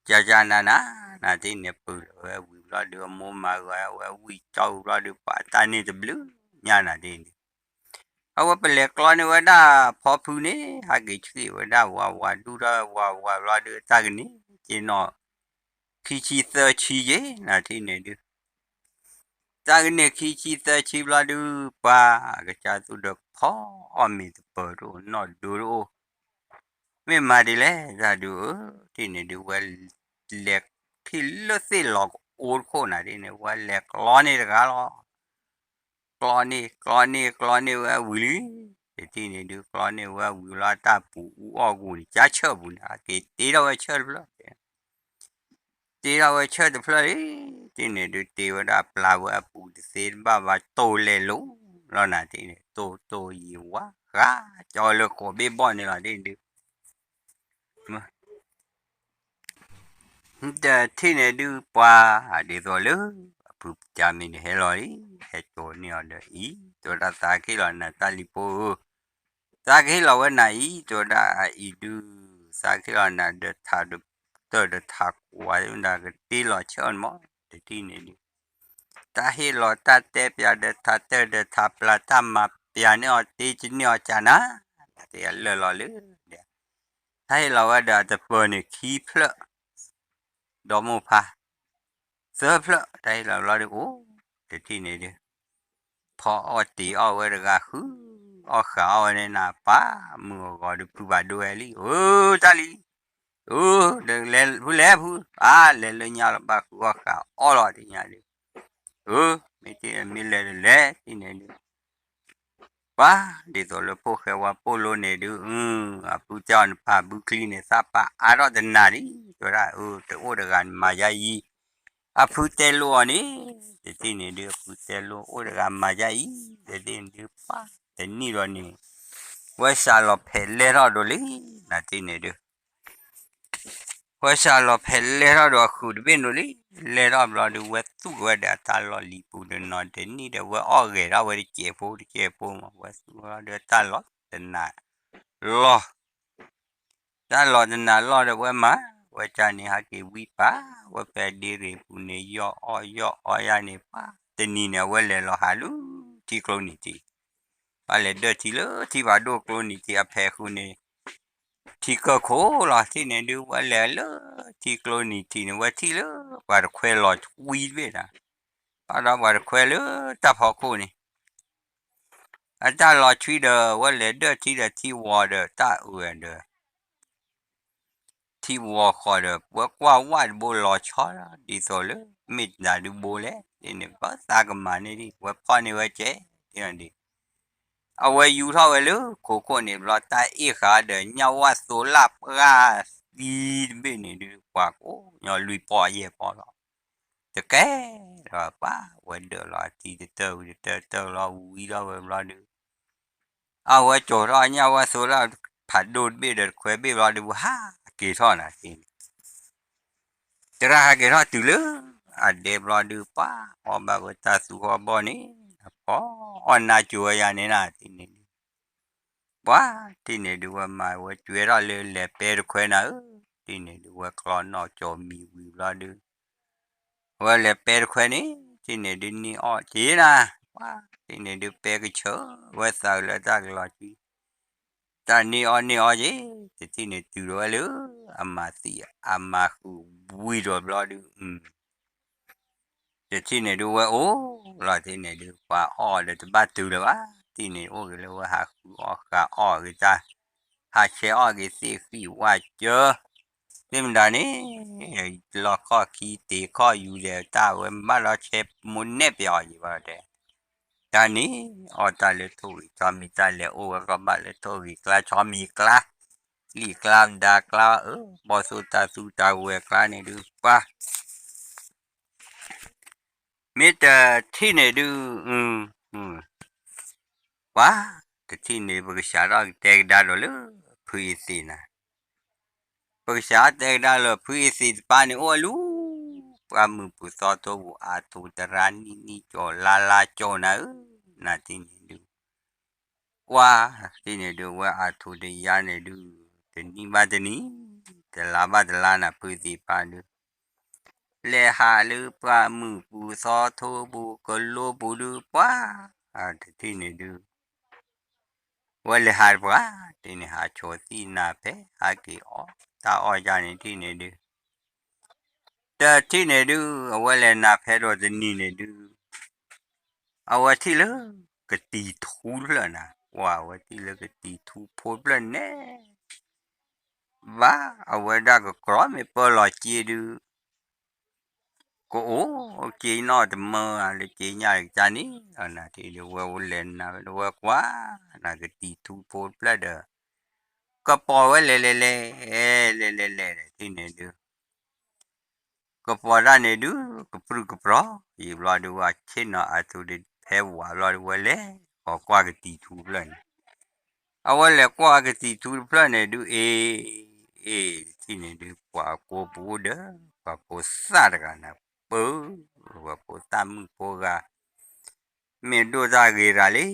ကကနန နထံၣ်န့ၣ် ပၢၤလီၤဝဲဝံၤဘျီဒုး အမိၢ်မၤဂီၤဝဲဝံၤကၠီဝံၤဘျီဒုး ပှၤတၢ်န့ၢ်တဘျုးညါနၤ တထံၣ်န့ၣ် အဝဲပလဲၤကျီန့ၢ်ဝဲဒၣ်ဖီဖုန့ၣ် ဟဲက့ၤဆှံဝဲဒၣ်ဝးဝးဒူၣ်ထီၣ်ဝးဝးဘျီဒုး တၢ်ကန့ၢ်က့ၤနီၢ် ခံဆံသၢဆံယဲၢ် နထံၣ်န့ၣ်ဒုး တၢ်ကန့ၢ်ခံဆံသၢဆံဘျီဒုး ပှၤကစၢ်သူၣ်ဒၢဖီအီၣ်မ့ၤတပၢၤတအိၣ် နီၢ်ဒိတအိၣ် မ့ၢ်မၤဒ်လဲၣ်တၢ်ဒုးဧၢ တထံၣ်န့ၣ်ဒုး ဝဲလဲၤထံၣ်လၢသ့ၣ်လီၤကအိတခိၣ်နၤ တထံၣ်န့ၣ် ဝဲလဲၤကျီန့ၢ်တဂၤလီၤ ကျီန့ၢ် ကျီန့ၢ် ကျီန့ၢ်ဝဲဝံၤလံ တထံၣ်န့ၣ်ဒုး ကျီန့ၢ်ဝဲဝံၤလီၤ တၢ်ပူၤအူအီၣ်ဂူၢ်န့ၣ် ကၢဆၢၣ်ပူၤန့ၣ် ဟဲက့ၤတ့ထီၣ်ဝဲဆၢၣ်တဖျၢၣ် တ့ထီၣ်ဝဲဆၢၣ်တဖျၢၣ်လံ တထံၣ်န့ၣ်ဒုး တ့ဝဲဒၣ်ပျၢ်ဝဲအပူၤတသ့တဘၣ်ဘၣ် တိၢ်လဲၤလိၤလီၤနၤ တထံၣ်န့ၣ် တိၢ်တိၢ်ယံၤဝါ ဃးကၠီလၢကိးဘ့ၣ်ဘီၣ်န့ၣ်လီၤ တထံၣ်န့ၣ်ဒုး တထံၣ်န့ၣ်ဒုး ပှၤ ဒ်သိးလၢ အဖုပတၢ်မ့ၢ်န့ၣ်ဟဲလီၤလံ ဟဲကၠီန့ၢ်အီၤဒီးအံၤ တဲဝဲဒၣ်သးကဟ့ၣ်လီၤနၤတၢ်လံၤဖိဧၢ သးကဟ့ၣ်လီၤဝဲနၤအံၤ တဲဝဲဒၣ်အအံၤဒုး သးကဟ့ၣ်လီၤနၤဒီးထးတၢၢ်ဒီးထးကွၢ် တဲဝဲဒၣ်ကတ့လီၤဆၢၣ်န့ၣ်မး တထံၣ်န့ၣ်ဒုး တၢ်ဟ့ၣ်လီၤတၢ်တဲပၠးဒီးထးတၢၢ်ဒီးထးပျၢ် တၢ်မၤပၠးန့ၢ်အီၤ တ့ကန့ၢ်အီၤကနၤ တထံၣ်အလၢာ်လီၤလၢ တၢ်ဟ့ၣ်လီၤဝဲဒီးအတပၢၤန့ၣ်ခံဖျၢၣ် ဒီမိၢ်ဖါ သၢဖျၢၣ် တၢ်ဟ့ၣ်လီၤဘျီဒုးအိၣ် တထံၣ်န့ၣ်ဒုး ဖီအီၣ်တ့ၤအီၣ်ဝဲတဂၤ ဃုအီၣ်ဃးအီၣ်ဝဲန့ၣ်နၤ ပၢ်မုၢ်အဂီၤဒုး ဖုဘၣ်ဒိဝဲလံ အၢ တၢ်လံၤ အၢ ဒီးလဲၤဖုလဲၤဖု အါ လဲၤလၢညါလီၤ ဘၣ်ဃုအီၣ်ဃးအီၣ်လီၤ တထံၣ်ညါဒုး အၢ မ့ၢ်တမ့ၢ်လဲၤဒီးလဲၤ တထံၣ်န့ၣ်ဒုး ပှၤ ဒ်သိးလၢဖိၣ်ဃဲဝါပိၢ်လိန့ၣ်ဒုး အဖုတဲအီၤနဖးဘုချံန့ၣ် သးပာ်အါထီၣ်တနၤလံ တဲဝဲဒၣ် အၢ တအိၣ်တဂၤန့ၣ်မၤယါယံၤ အဖုတဲလိအီၤန့ၣ် တထံၣ်န့ၣ်ဒုး အဖုတဲလိအိၣ်တဂၤမၤယါအံၤ တထံၣ်န့ၣ်ဒုး ပှၤ တနံၣ်ဒီးန့ၣ် ဝဲစးလီၤဖဲးလဲၢ်ထီၣ်ဒိၣ်လံ နထံၣ်န့ၣ်ဒုး ဝဲစးလီၤဖဲးလဲၢ်ထီၣ်ဒီးအဃုာ်တဘ့ၣ်ဒိၣ်လံ လဲၢ်ထီၣ်ဘျီဒုး ဝဲသူၣ်ဝဲဒီးအတၢ်လီၢ်လံၤပူၤတနီၤ တနံၣ်ဒီး ဝဲအီၣ်ဂဲၤထီၣ်ဝဲတစဲးဖိတစဲးဖိမး ဝဲသူၣ်ဝဲဒီးတၢ်လီၢ်တနၤလီၢ် တၢ်လီၢ်တနၤလီၢ်ဒီးဝဲမၤ ဝဲကန့ၣ် ဟဲက့ၤဝံပာ် ဝဲဖဲဒ့ရ့ၣ်ပူၤန့ၣ် ယီၢ်အီၣ်ယီၢ်အီယါန့ၣ် ပှၤ တနံၤန့ၣ် အဝဲလဲၤလီၤဟးလၢထံကျိနံၤထံး ပှၤလဲၤဒၢၣ်ထံလၢထံဖးဒိၣ်ကျိနံၤထံးအဖဲဃုာ်န့ၣ် ထံကၢၢ်ခိၣ်လီၤ. ထံၣ်န့ၣ်ဒုး ဝဲလဲၤလၢထံကျိနံၤထံးန့ၣ် ဝဲထံၣ်လၢပှၤတခွဲလီၤဆွံတဘ့ၣ်တၢ်, ဘၣ်ဒီးပှၤတခွဲလၢတၢ်ဖီခိၣ်န့ၣ် အတၢ်လီၤဆွံဒီး ဝဲလဲၤဒၢၣ်ထံဒီးထံဝီၤဒီးတၢ်အုးဒီး ထံဝီၤဃီၤဒီး ဝဲကွၢ်ဝၣ်တဘိလီၤဆီလီၤ ဒ်သိးလၢ မ့ၢ်တၢ်ဒုးဘိလဲၣ်န့ၣ် ပသးကမၤန့ၢ်ဒံး ဝဲဖီၣ်န့ၢ်ဝဲကဲဒ်, အဝဲယူၤထီၣ်ဝဲလၢခိခိၣ်န့ၣ်ဘျီ တၢ်အ့ၣ်ဃာ်ဒီးညၣ်ဝၣ်သိလၣ်ပှၢ်သံတဘ့ၣ်န့ၣ်ဒုး ပှၤကိးညီလွံၢ်ပီၢ်ယဲၢ်ပီၢ်လီၤ. တကဲဒီးပှၤဝဲဒၢးလီၤအသံတတၢၢ်ဝံၤတတၢၢ်တၢၢ်လီၤ ဝံၤထီၣ်ဝဲဘျီဒုး အဝဲကၠီၤထီၣ်ညၣ်ဝၣ်သိလၣ်ဖးဒိၣ်တဘ့ၣ်ဒီးတခွဲဘ့ၣ်ဘျီဒုး ဟးက့ၤထီၣ်နၤသ့န့ၣ် တရၣ်ဟးက့ၤထီၣ်တုၤလၢအဒဲဘျီဒုး ပှၤအီၣ်ဘၣ်ဝဲတၢ်သူဟီၣ်ဘီၣ်န့ၣ် ပှၤအီၣ်နါကၠိၤဝဲယၤန့ၣ်နၤသ့န့ၣ်ဒုး ပှၤတထံၣ်န့ၣ်ဒုး ဝဲမၤဝဲကွဲထီၣ်လၢလဲၤပဲတခွဲနၤဧၢ, တထံၣ်န့ၣ်ဒုး ဝဲကျီနီၣ်ကၠီၤမံၤဝံၤဘျီဒုး ဝဲလဲၤပဲတခွဲန့ၣ် တထံၣ်န့ၣ်ဒုး န့ၢ်အီၣ်က့ၤနၤ, ပှၤတထံၣ်န့ၣ်ဒုး ပဲကဆၢဝဲသးလၢတၢ်ကလီၤကံ တၢ်န့ၢ်အီၣ်န့ၢ်အီၣ်က့ၤ တထံၣ်န့ၣ်တုၤလီၤဝဲလၢ အမၤသံ အမၤဃုာ်ဝံၤဒီးဘျီဒုး တထံၣ်န့ၣ်ဒုးဝဲအိၣ်လီၤ တထံၣ်န့ၣ်ဒုး ပှၤအီၣ်ဒီးတဘၣ်တုၤလၢၤဘၣ်, တထံၣ်န့ၣ်အိၣ်က့ၤလၢဝဲဟးဃုအီၣ်ဃုအီၣ်က့ၤတၢ်, ဟးဆဲးအီၣ်က့ၤသ့ၣ်ဃံဝၣ်ကၢ, သ့ၣ်မတၤန့ၣ် လီၢ်ခီၣ်ခံတ့ၢ်ခီၣ်ယူၤဒီးတၢ်ဝဲဘၣ်လီၤဆဲးမိၢ်နဲၣ်ပျီအီၤယံၤဘၣ်တဲ တၢ်န့ၣ် အီၣ်တၢ်လၢထိၣ်ဂံၢ်ဆီမံၤ တၢ်လဲၤအိၣ်ဝဲကီၢ်ဘၣ်လၢထိၣ်ဂံၢ်ကျါ ဆီမံၤကျါ, လံာ်ကျါ ဒါကျါ အၢ ဘီၣ်သိၣ်တၢ်သူတၢ်ဝဲၤကျါန့ၣ်ဒုး ပှၤ မ့ၢ်တထံၣ်န့ၣ်ဒုး ပှၤ တထံၣ်န့ၣ် ပကစးထီၣ်ကတဲကဒါဒီးလၢဖုအ့သ့းနၤ, ပကစးထီၣ်တဲကဒါလၢဖုအ့သ့းတပၤန့ၣ် အိၣ်ဝဲလူၤ ပှၤမုၢ်ပူၤသီထိပူၤ အါထူတရါနံၣ်နံၣ်ကၠီၤလါလါကၠီၤနၤဧၢ, နၤတထံၣ်န့ၣ်ဒုး ကွၢ် တထံၣ်န့ၣ်ဒုး ဝဲအါထူတယါန့ၣ်ဒုး တနံၣ်ဘၣ်တနံၣ် တလါဘၣ်တလါနၤ ဖုသ့ၣ်တပၤဒုး လဲၤဟးလၢပှၤမုၢ်ပူၤသီထိပူၤ ကလိပူၤဒုး ပှၤ တထံၣ်န့ၣ်ဒုး ဝဲလဲၤဟးတပှၤ တထံၣ်န့ၣ် ဟးဆိးသံနၤဖဲ ဟးက့ၤအီၣ်တၢ်အီၣ်ယါန့ၣ် တထံၣ်န့ၣ်ဒုး တထံၣ်န့ၣ်ဒုး အဝဲလဲၤနၤဖဲဒီးတနံၤန့ၣ်ဒုး အဝဲထံၣ်လၢ ကတံၤထူတဖျၢၣ်နၤ, ကွၢ်အဝဲထံၣ်လၢကတံၤထူဖိတဖျၢၣ်န့ၣ် ဘၣ် အဝဲဒၣ်ကကြီမ့ၢ်ပၢလီၤစ့ဒုး ကအိၣ်က့ၤနီၣ်တမၢလၢက့ၤညၣ်ကတၢၢ်န့ၣ် နၤတထံၣ်ဒုး ဝဲအိၣ်လဲၤနၤ ဝဲကွၢ် နၤကတံၤထူဖိတဖျၢၣ်ဒီး ကပီၤဝဲလဲၤလဲၤလဲၤ လဲၤလဲၤလဲၤ တထံၣ်န့ၣ်ဒုး ကပီၤတၢ်န့ၣ်ဒုး ကပြုၢ်ကပြီၤ ယံာ်ဘျီဒုး ဝဲဆ့ၣ်နီၤအါထူဒုး ဖဲဝၤဘျီဒုးဝဲလဲၤ ဃီၤကွၢ်ကတံၤထူတဖျၢၣ်န့ၣ်, အဝဲလဲၤကွၢ်ကတံၤထူတဖျၢၣ်န့ၣ်ဒုး အ့ အ့ တထံၣ်န့ၣ်ဒုး ပှၤကိးပူၤဒီး ပှၤဖိသၣ်တဂၤနၤ ပၢ ပှၤဖိသၣ်မုၣ်ဖိဂၤ မ့ၢ်ဒိၣ်တၢ်ဂ့ၤတဂၤလံ,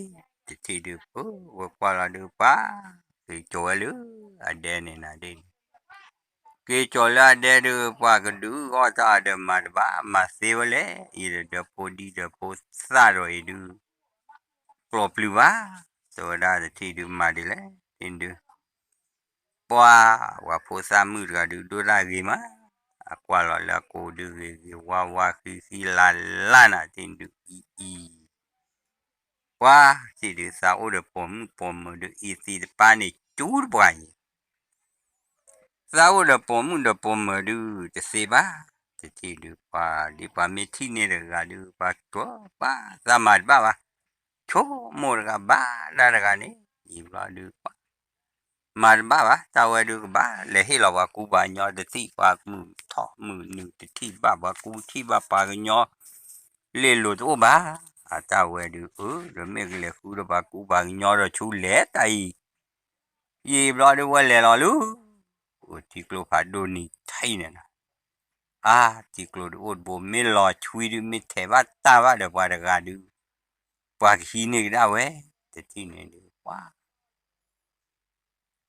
တထံၣ်ဒုး ပၢ ဝဲကွၢ်လီၤဒုး ပှၤ က့ၤကၠီၤဝဲလၢအဒဲန့ၣ်နၤဒ်န့ၣ် က့ၤကၠီၤလၢအဒဲဒုး ပှၤကဒုးအီၣ်တၢ်ဒီးမၤတဘၣ် မၤသ့ဝဲလဲၣ်, အံၤဒီးဒီဖိဒံဒီဖိသၣ်ဒီးအံၤဒုး ကျိးပျုၤဘၣ်, တဲဝဲဒၣ်တထံၣ်ဒုးမၤဒ်လဲၣ်, တထံၣ်ဒုး ပှၤ ပှၤဖိသၣ်မုၣ်တဂၤဒုး ဒိၣ်တၢ်ဂ့ၤမး, အကွၢ်လီၤလၢအကိးဒုးဂ့ၤဂ့ၤဝါဝါဃံဃံလၤလၤနၤ တထံၣ်ဒုးအံၤအံၤ ပှၤ တထံၣ်ဒုး သးအိၣ်ဒီးပိာ်မုၣ်ပိာ်မၢၤဒုး အ့သ့တပၤန့ၣ် ကၠူတပှၤအံၤ, သးအိၣ်ဒီးပိာ်မုၣ်ဒီးပိာ်မၢၤဒုး တသ့ဘၣ်, တထံၣ်ဒုး ပှၤ ဒ်ပှၤမ့ၢ်ထံၣ်န့ၢ်တဂၤဒုး ပှၤကၠီၤ ပှၤသးမၤတဘၣ်ဘၣ်, ဆိကမိၣ်တဂၤဘၣ်ဒၣ်တဂၤန့ၣ် အံၤဘျီဒုး ပှၤ မၤတဘၣ်ဘၣ်, တၢ်ဝဲဒုးကဘၣ်လဲၤဟ့ၣ်လီၤပှၤကူပှၤကညီတထံၣ် ပှၤမုၢ်ထီၣ်မုၢ်နုာ်တထံၣ်ဘၣ် ပှၤကူထံၣ်ဘၣ်ပှၤကညီ လ့ၣ်လိၤတအိၣ်ဘၣ်, အတၢ်ဝဲဒုး အၢ ဒီးမ့ၢ်ကလဲၤဃုဒီးပှၤကူပှၤကညီဒီးဆူလဲၤတၢ်အံၤ, ယံာ်ဘျီဒုးဝဲလဲၤလီၤလၢ ထံကျိဖးဒိၣ်နံၤထံးန့ၣ်နၤ, အါ ထံကျိဒုးအိၣ်တဘိ မ့ၢ်လီၤဆွံဒုး မ့ၢ်ထဲးဘၣ်တၢ်ဘၣ်ဒီးပှၤတဂၤဒုး ပှၤကဟံးန့ၢ်ကဒါဝဲ, တထံၣ်န့ၣ်ဒုး ပှၤ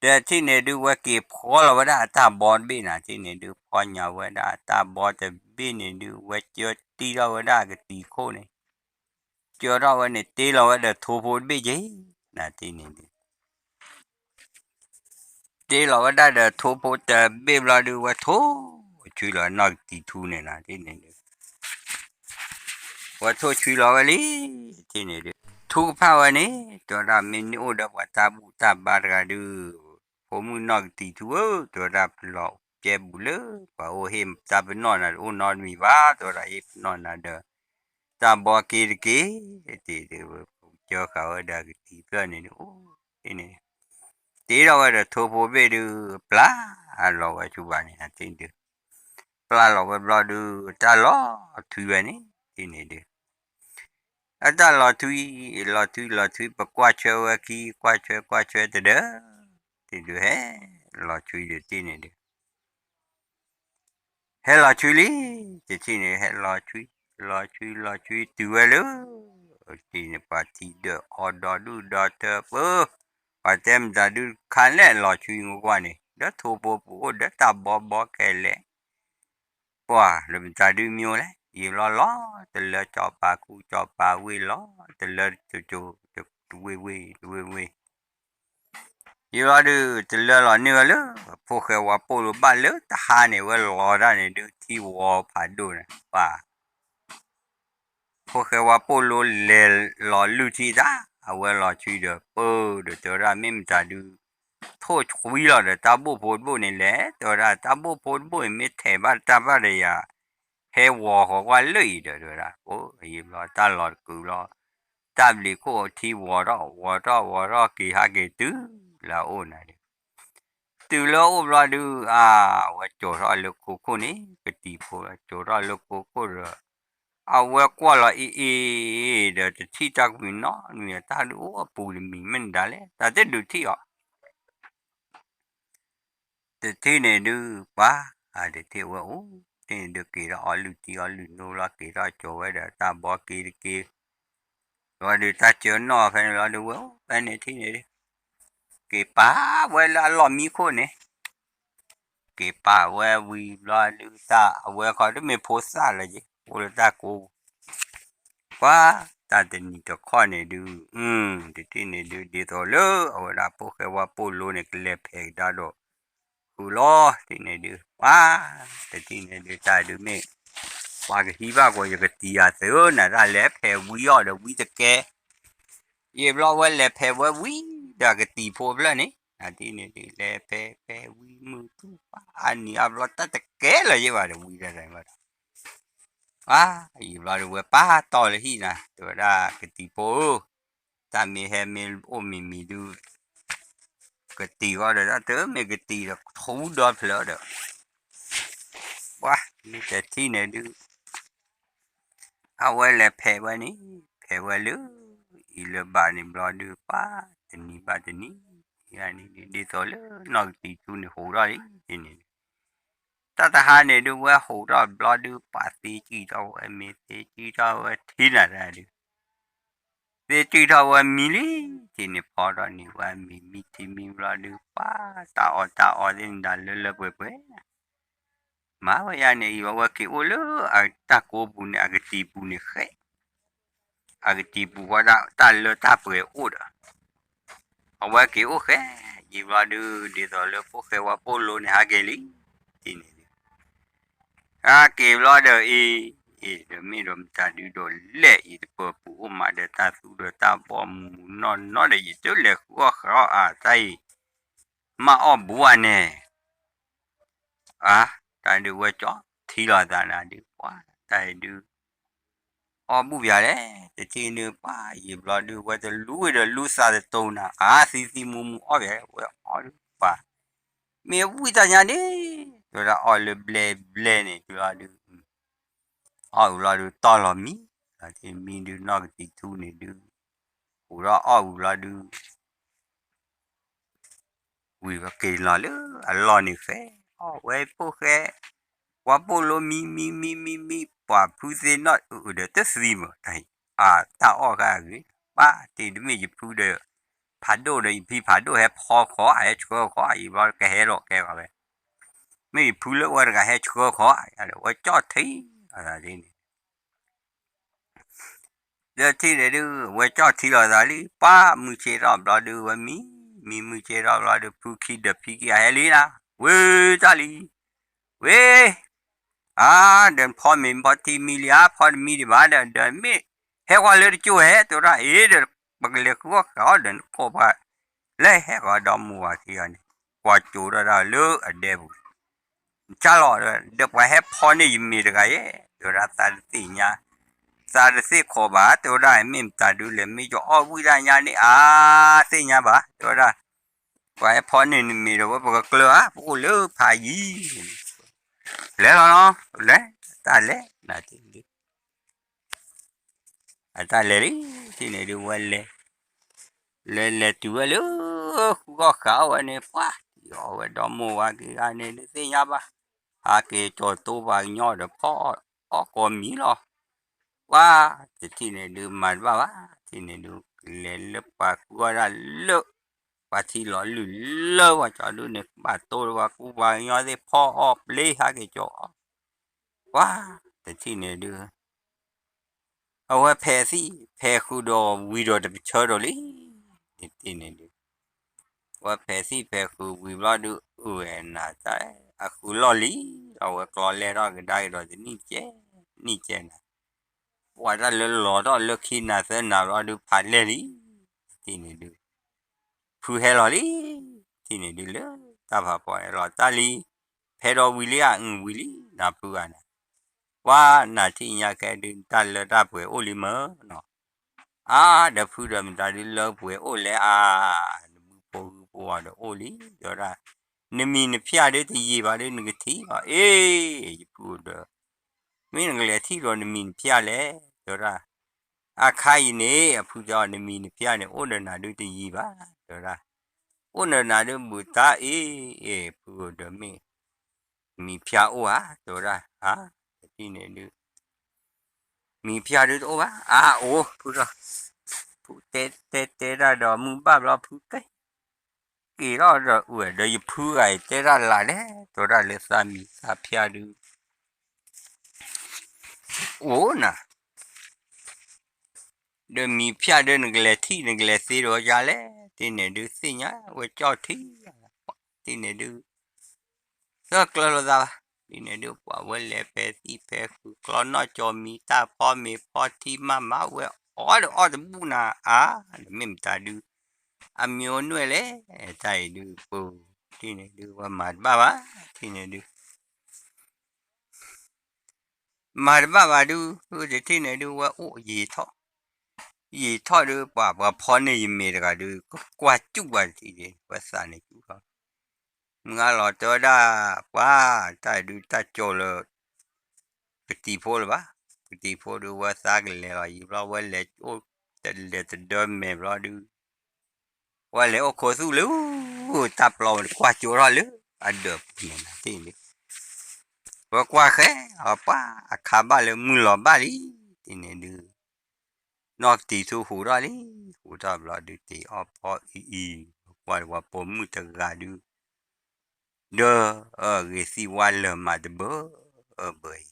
တထံၣ်န့ၣ်ဒုး ဝဲက့ၤဖီလီၤဝဲဒၣ်အတၢ်ဘီတဘ့ၣ်နၤ တထံၣ်န့ၣ်ဒုး ဖီညါဝဲဒၣ်အတၢ်ဘီတဘ့ၣ်န့ၣ်ဒုး ဝဲကၢတံၢ်ထီၣ်ဝဲဒၣ်ကတံၤခိၣ်န့ၣ်, ကၢထီၣ်ဝဲန့ၣ် တ့လီၤဝဲဒီးထိဖိတဘ့ၣ်က့ၤ, နၤတထံၣ်န့ၣ်ဒုး တ့လီၤဝဲဒၣ်ဒီးထိဖိတဘ့ၣ်ဘျီဒုး ဝဲထိၣ်ဆွံလီၤနီၢ်ကတံၤထူန့ၣ်နီၤ တ့န့ၣ်ဒုး ဝဲထိၣ်ဆွံလီၤဝဲလံ တ့န့ၣ်ဒုး ထူကဖၣ်ဝဲန့ၣ် တဲဝဲဒၣ် မ့ၢ်န့ၢ်အိၣ်ဒီးပှၤတၢ်ဘူၣ်တၢ်ဘါတဂၤဒုး ဖိမုၣ်နီၢ်ကတံၤထူဧၢ တဲဝဲဒၣ် ပလီၤကဲဘူးလၢ ပှၤအိၣ်ဟ့ၣ်တၢ်ပနီၣ်နၤ တအိၣ်နီတမံၤဘၣ် တဲဝဲဒၣ် ဟ့ၣ်ပနီၣ်နၤဒီး တၢ်ဘီက့ၤတက့ၢ် တ့ဒုး ပကၢဃာ်ဝဲဒီးကတံၤဖျၢၣ်န့ၣ်ဒုး အိၣ်တ့န့ၣ် တ့ထီၣ်ဝဲဒီးထိဖိဘ့ၣ်ဒုး ပျၢ်လီၤဝဲဆူဘၣ်န့ၣ် တ့ဒုး ပျၢ်လီၤဝဲဘျီဒုး တၢ်လီၤထွံဝဲန့ၣ် တ့န့ၣ်ဒုး အတၢ်လီၤထွံ လီၤထွံ လီၤထွံ ပကွၢ်ဆၢဝဲခံ ကွၢ်ဆၢ ကွၢ်ဆၢတဒၢ တ့ဒုး ဟဲလီၤထွံဒုး တ့န့ၣ်ဒုး ဟဲလီၤထွံလံ တထံၣ်န့ၣ် ဟဲလီၤထွံ လီၤထွံ လီၤထွံ တုၤဝဲလၢ တ့န့ၣ် ပှၤထံဒၢးအီၤဒီဒူၣ်ဒီထၢပၢ ပှၤတဲမတၤဒုးခါလဲၣ်လီၤထွံမူကွၢ်န့ၣ် ဒီးထိဖိပူၤအိၣ်ဒီးတၢ်ဘီဘီခဲလဲၣ် ပှၤလၢမတၤဒုးမံလဲၣ် ယံာ်ဘျီလီၤ တလၢကၠီၤပၤခူကၠီၤပၤဝ့ၢ်လီၤ တလၢတကၠိၤ တဝ့ၢ်ဝ့ၢ် တဝ့ၢ်ဝ့ၢ် ယံာ်ဘျီဒုး တလၢလီၤန့ၢ်ဝဲလၢ ဖိၣ်ဃဲဝါပိၢ်လိဘၣ်လၢတဟါန့ၣ် ဝဲလီၤတၢ်န့ၣ်ဒုး ထံဝီၤဖးဒိၣ်န့ၣ် ပှၤ ဖိၣ်ဃဲဝါပိၢ်လိလဲၤလီၤလုၢ်ထံတၢ် အဝဲလီၤထွံဒီး ပၢဒီးတဲဝဲဒၣ် မ့ၢ်မတၤဒုး ထိၣ်ဆွံလီၤဒီး တၢ်ဘိၣ်ဖိတဘိၣ်န့ၣ်လဲၣ် တဲဝဲဒၣ် တၢ်ဘိၣ်ဖိတဘိၣ်အံၤ မ့ၢ်ထဲးဘၣ်တၢ်ဘၣ်ဒီးယၤ ဟဲဝီၤဃီၤကွၢ်လၢအံၤဒီး တဲဝဲဒၣ် အိၣ်ယံာ်ဘျီတၢ်လီၤတကုာ်လီၤ တၢ်ဘျံးခိၣ်ထံဝီၤထီၣ် ဝီၤထီၣ်ဝီၤထီၣ်က့ၤဟးက့ၤတုၤလၢအအိၣ်နၤဒုး တုၤလၢအအိၣ်ဘျီဒုး အဝဲကၠီၤထီၣ်လၢခိခိၣ်န့ၣ် ကတံၤဖိ ကၠီၤထီၣ်လၢခိခိၣ်ဒီး အဝဲကွၢ်လီၤအ့ၣ်အ့ၣ်ဒီး တထံၣ်တၢ်ကမံၤနီတမံၤ တၢ်ဒုးအိၣ်အပူၤတမံၤ မ့ၢ်နဒါလဲၣ် တၢ်တဒုးထံၣ်အီၤ တထံၣ်န့ၣ်ဒုး ပှၤ တထံၣ်ဝဲအိၣ် တထံၣ်န့ၣ်ဒုး က့ၤထီၣ်အီလုၢ်ထံအီလုၢ်နိလီၤ က့ၤထီၣ်ကၠီၤဝဲဒီးတၢ်ဘီက့ၤတက့ၢ် လီၤဒုး တၢ်စၢၤနီၣ်ဖဲန့ၣ်လီၤဒုး ဝဲအိၣ်ဖဲန့ၣ်ထံၣ်န့ၣ်ဒုး က့ၤပာ်ဝဲလၢအလီၢ်မံခိၣ်န့ၣ် က့ၤပာ်ဝဲဝံၤဘျီဒုး တၢ်အဝဲခီဒုးမ့ၢ်ဖိသၣ်လၢၤယ့ၣ် အိၣ်လၢတၢ်ကိးပူၤ ပှၤ တၢ်တနံၤတခီန့ၣ်ဒုး တထံၣ်န့ၣ်ဒုး ဒ်သိးလၢအဝဲဒၣ်ဖိၣ်ဃဲဝါပိၢ်လိန့ၣ် ကလဲၤဖဲးကဒါဒီး ဃုာ်လီၤ တထံၣ်န့ၣ်ဒုး ပှၤ တထံၣ်န့ၣ်ဒုး တၢ်ဒုးမ့ၢ် ပှၤကဟံးဘၣ်ကွၢ် ယကတံၤယၤသုးနၤ တၢ်လဲၤဖဲးဝံအီၤဒီးဝံတကဲ ယံာ်ဘျီဝဲလဲၤဖဲးဝဲဝံဒီးကတံၤဖိဖျၢၣ်န့ၣ် တထံၣ်န့ၣ်ဒုး လဲၤဖဲးဖဲးဝံမုၢ်ထူၣ်ပှၤ အနံၤအါဘျီတၢ်တကဲလၢၤယ့ၣ်ဘၣ်ဒီး ဝံတၢ်တၢ်ဘၣ်ဒီး ပှၤ ယံာ်ဘျီဒုး ဝဲပာ်တီၢ်လၢဟံၣ်နၤ တဲဝဲဒၣ်ကတံၤဖိဧၢ တၢ်မ့ၢ်ဟဲမ့ၢ်အိၣ်မံၤမံၤဒုး ကတံၤဃီဒီး တၢ်တမ့ၢ်ကတံၤဒီး ထူဒီဖျၢၣ်ဒီး ပှၤ မ့ၢ်တထံၣ်န့ၣ်ဒုး အဝဲလဲၤဖဲးဝဲန့ၣ် ဖဲးဝဲလၢ အံၤလၢဘၣ်န့ၣ်ဘျီဒုး ပှၤ တနံၤဘၣ်တနံၤ န့ၣ်ဒ်သိးလၢနီၢ်ကတံၤထူန့ၣ်ဟူးထီၣ်လံန့ၣ် တၢ်တဟါန့ၣ်ဒုး ဝဲဟူးထီၣ်ဘျီဒုး ပှၤသ့ကံၢ်ထီၣ်ဝဲ မ့ၢ်သ့ကံၢ်ထီၣ်ဝဲထံနၤတၢ်ဒုး သ့ကံၢ်ထီၣ်ဝဲမံလံ ထံန့ၣ်ဖီထီၣ်န့ၢ်ဝဲမံၤ မံထံမံဘျီဒုး ပှၤ တၢ်အီၣ်တၢ်အီသ့ၣ်န့ၣ်ဒၣ်လၢလၢပှဲၤပှဲၤ မၤဝဲယါန့ၣ် အံၤဝဲက့ၤအိၣ်လၢအတၢ်ကိးပူၤန့ၣ် အကတံၤပူၤန့ၣ်ဃဲ အကတံၤပူၤဃီဒၣ်တၢ်လၢတၢ်ပှဲၤအိၣ်ဒီး အဝဲက့ၤအိၣ်ဃဲ ယံာ်ဘျီဒုး ဒ်သိးလၢဖိၣ်ဃဲဝါပိၢ်လိန့ၣ် ဟးက့ၤလံ ထံန့ၣ်ဒုး ဟးက့ၤဘျီဒီးအံၤ အံၤဒီးမ့ၢ်ဒီးမတၤဒုးဒီးလဲၣ် ယတပၢၤပူၤအိၣ်မးဒီးတၢ်သူဒီးတၢ်ဘီမူးမူးနီၢ်နီၢ်ဒီး ယတလဲၤဃုအီၣ်ဃုအီၣ်အတၢ်အံၤ မၤအီၣ်ဘူးဧါန့ၣ် အါ တၢ်ဒုးဝဲကၠီထံလီၤသးနၤဒုး ပှၤ တၢ်အံၤဒုး အီၣ်ဘူးပၠးလဲၣ် တထံၣ်န့ၣ် ပှၤ ယံာ်ဘျီဒုး ဝဲတလူဝဲဒီးလူသးတတိၤနၤ အါ သံသံမူမူအီၣ်ပၠး ဝဲအီၣ်ဒုး ပှၤ မ့ၢ်ဝံတၢ်ညါန့ၣ် တဲဝဲဒၣ်အီၣ်လၢဘျဲဘျဲန့ၣ် ယံာ်ဘျီဒုး အီၣ်ဝံၤဘျီဒုး တီၢ်လီၤမံ လီၤတ့ၢ်မံဒုး နီၢ်ကတံၤထူန့ၣ်ဒုး ဟူးထီၣ်အီၣ်ဝံၤဘျီဒုး ဝံၤဝဲက့ၤလီၤလၢအလီၢ်န့ၣ်ဃဲ အီၣ်ဝဲဖိၣ်ဃဲ ပှၤပိာ်လိမံမံမံမံမံ ပှၤဖုသ့ၣ်နီၣ်အုးအုးဒီးတသံမး တၢ်အံၤ အတၢ်အီၣ်ဃာ်အဂ့ၤ ပၢ်တ့ၢ်တမ့ၢ်ယဖုဒီး ဖးဒိၣ်ဒီးယဖံဖးဒိၣ်ဟဲဖီခီ ဟဲဆှၢခီ အံၤဘျီကဟဲလီၤကဲဂီၤဝဲ မ့ၢ်ယဖုလၢဝဲတဂၤဟဲဆှၢခီ ဝဲကၠီၣ်ထံ အသးဒ်န့ၣ် လၢထံၣ်န့ၣ်ဒုး ဝဲကၠီၣ်ထံလီၤသးလံ ပှၤမုၢ်ဆ့ၣ်ထီၣ်ဘျီဒုး ဝဲမံ မံမုၢ်ကဲထီၣ်ဘျီဒီး ဖုခံဒီးဖံခံဂၤဟဲလံနၤ, ဝ့ၢ်တၢ်လံ, ဝ့ၢ်, အါ, ဒီးဖီမ့ၤဖီထံမံလံဧါ, ဖီတမံဒံးဘၣ်ဒီး ဒီးမ့ၢ်ဟဲဃီၤလၢတကၠိၢ်ဟဲ တဲဝဲဒၣ်, အ့ ဒီးပကလဲၤဃုအီၣ်ဃာ်အီၣ်ဒီးနကိးပှၤ, လဲၤဟဲဃီၤဒီမါဝၤခံဂၤန့ၣ်, ကွၢ်ကၠိထီၣ်ဒၣ်လၢအဒဲပူၤ ကၢ်လီၤ, ဒီးပှၤဟဲဖီန့ၢ်ယမ့ၤတဂၤယဲ, တဲဝဲဒၣ် သးတသ့ၣ်ညါ, သးတသ့ၣ်ခိးဘၣ်, တဲဝဲဒၣ် မ့ၢ်မတၤဒုလဲၣ်, မ့ၢ်ယအီၣ်ဝံၣ်တၢ်ညါန့ၣ် အါ, သ့ၣ်ညါဘၣ်, တဲဝဲဒၣ်, ပှၤဟဲဖီန့ၢ်နမ့ၤဒီး ဝဲပကကျၢၤဧါ, ပအိၣ်လၢဖးယံၤ, လဲၤလီၤနီၤ, လဲၤ, တၢ်လဲၤ, နၤတထံၣ်န့ၣ်ဒုး အတၢ်လဲၤလံ, တထံၣ်န့ၣ်ဒုး ဝဲလဲၤ, လဲၤလဲၤတုၤဝဲလၢ ဃုအီၣ်ဃာ်အီၣ်ဝဲန့ၣ် ပှၤ, အီၣ်ဝဲဒီမါဝၤခံဂၤန့ၣ်ဒုး သ့ၣ်ညါဘၣ်, ဟးက့ၤကၠီၤတိပှၤကညီဒီး ဖီအီၣ်ကိးမံၤလီၤ, ပှၤ, တထံၣ်န့ၣ်ဒုး မၤတဘၣ်ဘၣ်, တထံၣ်န့ၣ်ဒုး လဲၤလၢပှၤဃုအီၣ်ဒၣ်လၢ ပှၤထံလီၤလုၢ်လၢပှၤကၠီဒုးန့ၣ် ဘၣ်တိဒီးပှၤကူပှၤကညီသ့ၣ် ဖီအီၣ်ပျ့ဟးက့ၤကၠီၤအီၣ်, ပှၤ, တထံၣ်န့ၣ်ဒုး အဝဲဖဲးသံၣ်ဖဲးဃုာ်ဒီးဝံၤဒီးတပဆၢဒီးလံ, တထံၣ်န့ၣ်ဒုး ဝဲဖဲးသံၣ်ဖဲးဃုာ်ဝံၤဘျီဒုး အုၣ်ဝဲနၤတၢ်, အဃုာ်လီၢ်လံ, အဝဲကျီလဲၢ်ထီၣ်ကဒါက့ၤဒီးတနံၣ်ကဲ, နံၣ်ကဲနၤ, ပှၤတၢ်လၢလီၤထီၣ်လၢခံနၤသၢနၤဘျီဒုး ဖးလဲၢ်လံ, တထံၣ်န့ၣ်ဒုး ဖုဟဲလီၤလံ, တထံၣ်န့ၣ်ဒုးလၢတၢ်ဖးဖီဟဲလီၤတၢ်လံ, ဖဲဒီးဝံၤလံဧါ, အုၣ်ဝံၤလံ, နၤဖုဂၤန့ၣ်, ပှၤနၤထံၣ်ညါခဲဒုး တၢ်လၢတၢ်ပှဲၤအိၣ်လံမၢ်နီၤ, အါ, ဒီးဖုဒီးမတၤဒုးလၢပှဲၤအိၣ်လဲၣ်အါ, နမုၢ်ဖိဂုၢ်ဖိအီၤဒီးအိၣ်လံ, တဲဝဲဒၣ်, နမံၤနဖၠၣ်ဒုးတယံာ်ဘၣ်ဒုး နကထံၣ်အီၤ, အ့, ယဖုအိၣ်ဒီး မ့ၢ်နကလဲၤထံၣ်ဒီးနမံၤနဖၠၣ်လဲၣ်, တဲဝဲဒၣ်, အခါအံၤန့ၣ် အဖုတဲအီၤ နမံၤနဖၠၣ်န့ၣ် အိၣ်ဒီးနၤဒုးတယံာ်ဘၣ်, တဲဝဲဒၣ်, အိၣ်ဒီးနၤဒုးဘူးတၢ်အ့, အ့, ဖုအိၣ်ဒီးမ့ၢ် မံၤဖၠၣ်အိၣ်ဧါ, တဲဝဲဒၣ်, အါ, တထံၣ်န့ၣ်ဒုး မံၤဖၠၣ်ဒုးတအိၣ်ဘၣ်, အါ, အိၣ်, ဖု, ဖုတဲတဲတဲတၢ်ဒီးမုၢ်ဘၣ်ဘျီဖုက့ၤ, က့ၤထီၣ်ဒီးအုၣ်ဒီးယဖုဂၤအံၤတဲတၢ်လၢ်လဲၣ်, တဲဝဲဒၣ်လၢသးမံၤသးဖၠၣ်ဒုး အိၣ်နၤ ဒီးမံၤဖၠၣ်ဒုး နကလဲၤထံၣ်နကလဲၤသ့ဒီးယၤလဲၣ်, တထံၣ်န့ၣ်ဒုးသ့ၣ်ညါဝဲကၠီၣ်ထံ, တထံၣ်န့ၣ်ဒုး သၢကျၢၤလိာ်သးဘၣ်, တထံၣ်န့ၣ်ဒုး ပှၤဝဲလဲၤဖဲသံၣ်ဖဲဃုာ်ကျီနီၣ်ကၠီမံၤ တၢ်ဖီမ့ၤဖီထံမးမးဝဲအီၣ်ဒီးအီၣ်တဘူၣ်နၤအါ, ဒီးမ့ၢ်မတၤဒုး အမံၤအိၣ်နွဲၣ်လဲၣ်, တၢ်အံၤဒုးပူၤ, တထံၣ်န့ၣ်ဒုး ဝဲမၤတဘၣ်ဘၣ်, တထံၣ်န့ၣ်ဒုး မၤတဘၣ်ဘၣ်ဒုး, တထံၣ်န့ၣ်ဒုး ဝဲအိၣ်ယံာ်ထီၣ်, ယံာ်ထီၣ်ဒုး ပှၤ ပှၤဖီန့ၢ်ယမ့ၤတဂၤဒုး ကွၢ်စူၣ်ပှၤတထံၣ်ဒုး ဝဲသးန့ၣ်စူၣ်ထီၣ်, မုၢ်ဂၤလီၤတဲဝဲဒၣ် ပှၤ တၢ်ဒုးတၢ်ကၠိလၢ ကတံၤဖိလၢၤဘၣ်, ကတံၤဖိဒုး ဝဲသးကလဲၤလီၤယံၤဘျီ ဝဲလဲၤအိၣ်တလဲၤတဒၢမဲာ်ဘျီဒုး ဝဲလဲၤအိၣ်ခိးသူၣ်လၢ တၢ်ပျီတကွၢ်ကၠိထီၣ်လၢ အဒၢးပူၤန့ၣ်နၤတထံၣ်န့ၣ်ဒုး, ဝဲကွၢ်ဃဲအီၤပှၤ အခါဘၣ်လၢမုၢ်လီၤဘၣ်လံ, တထံၣ်န့ၣ်ဒုး နီၢ်ကတံၤသူဟူးထီၣ်လံ, ဟူးထီၣ်ဘျီဒုးတ့ၢ်အီၣ်ဖီအံၤအံၤ, ကွၢ်ဝဲပိာ်မုၣ်တဂၤဒုး, ဒီး ဂ့ၤသံဝါလၢာ်မးတဘၢ ဘၢအံၤ ဒီး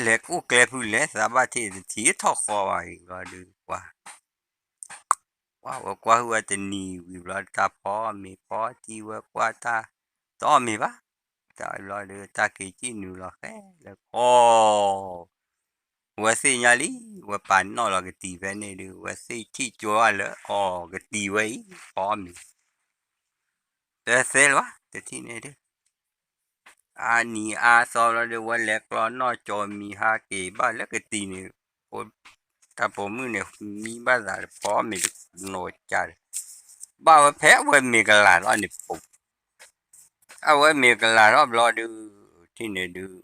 လဲၤအိၣ်ကျဲဖုလဲၤသးဘၣ်ထံၣ်တထံၣ်ထီၣ်ဃီဘၣ်အံၤဘျီဒုး ပှၤ ပှၤဝဲကွၢ်ဟုၣ်ဝဲတနံၤဝံၤဘျီ တၢ်ဖီမ့ၤဖီထံဝဲကွၢ်တၢ် တအီၣ်မ့ၤဘၣ်, တၢ်ဘျီဒုး တၢ်က့ၤကံၣ်နုာ်လီၤဃဲလၢခီ ဝဲသ့ၣ်ညါလံ, ဝဲပာ်နီၣ်လီၤကတံၤဖဲန့ၣ်ဒုး ဝဲသ့ၣ်ထံၣ်ကၠိအီၤလၢအီၤကတံၤဝဲအံၤ ဖီမ့ၤ တသဲလၢၤဘၣ် တထံၣ်န့ၣ်ဒုး အါနံၤအါသီဘျီဒုး ဝဲလဲၤကျီနီၣ်ကၠီမံၤဟးက့ၤဘၣ်လၢကတံၤန့ၣ်, တၢ်ပိာ်မုၣ်န့ၣ် မံဘၣ်သးဖီမ့ၤတနီၤကၢ်ဒီး ဘၣ်ဝဲဖဲအဝဲမ့ၤကလၤထီၣ်န့ၣ်ပူၤ, အဝဲမ့ၤကလၤထီၣ်ဘျီဒုး ထံၣ်န့ၣ်ဒုး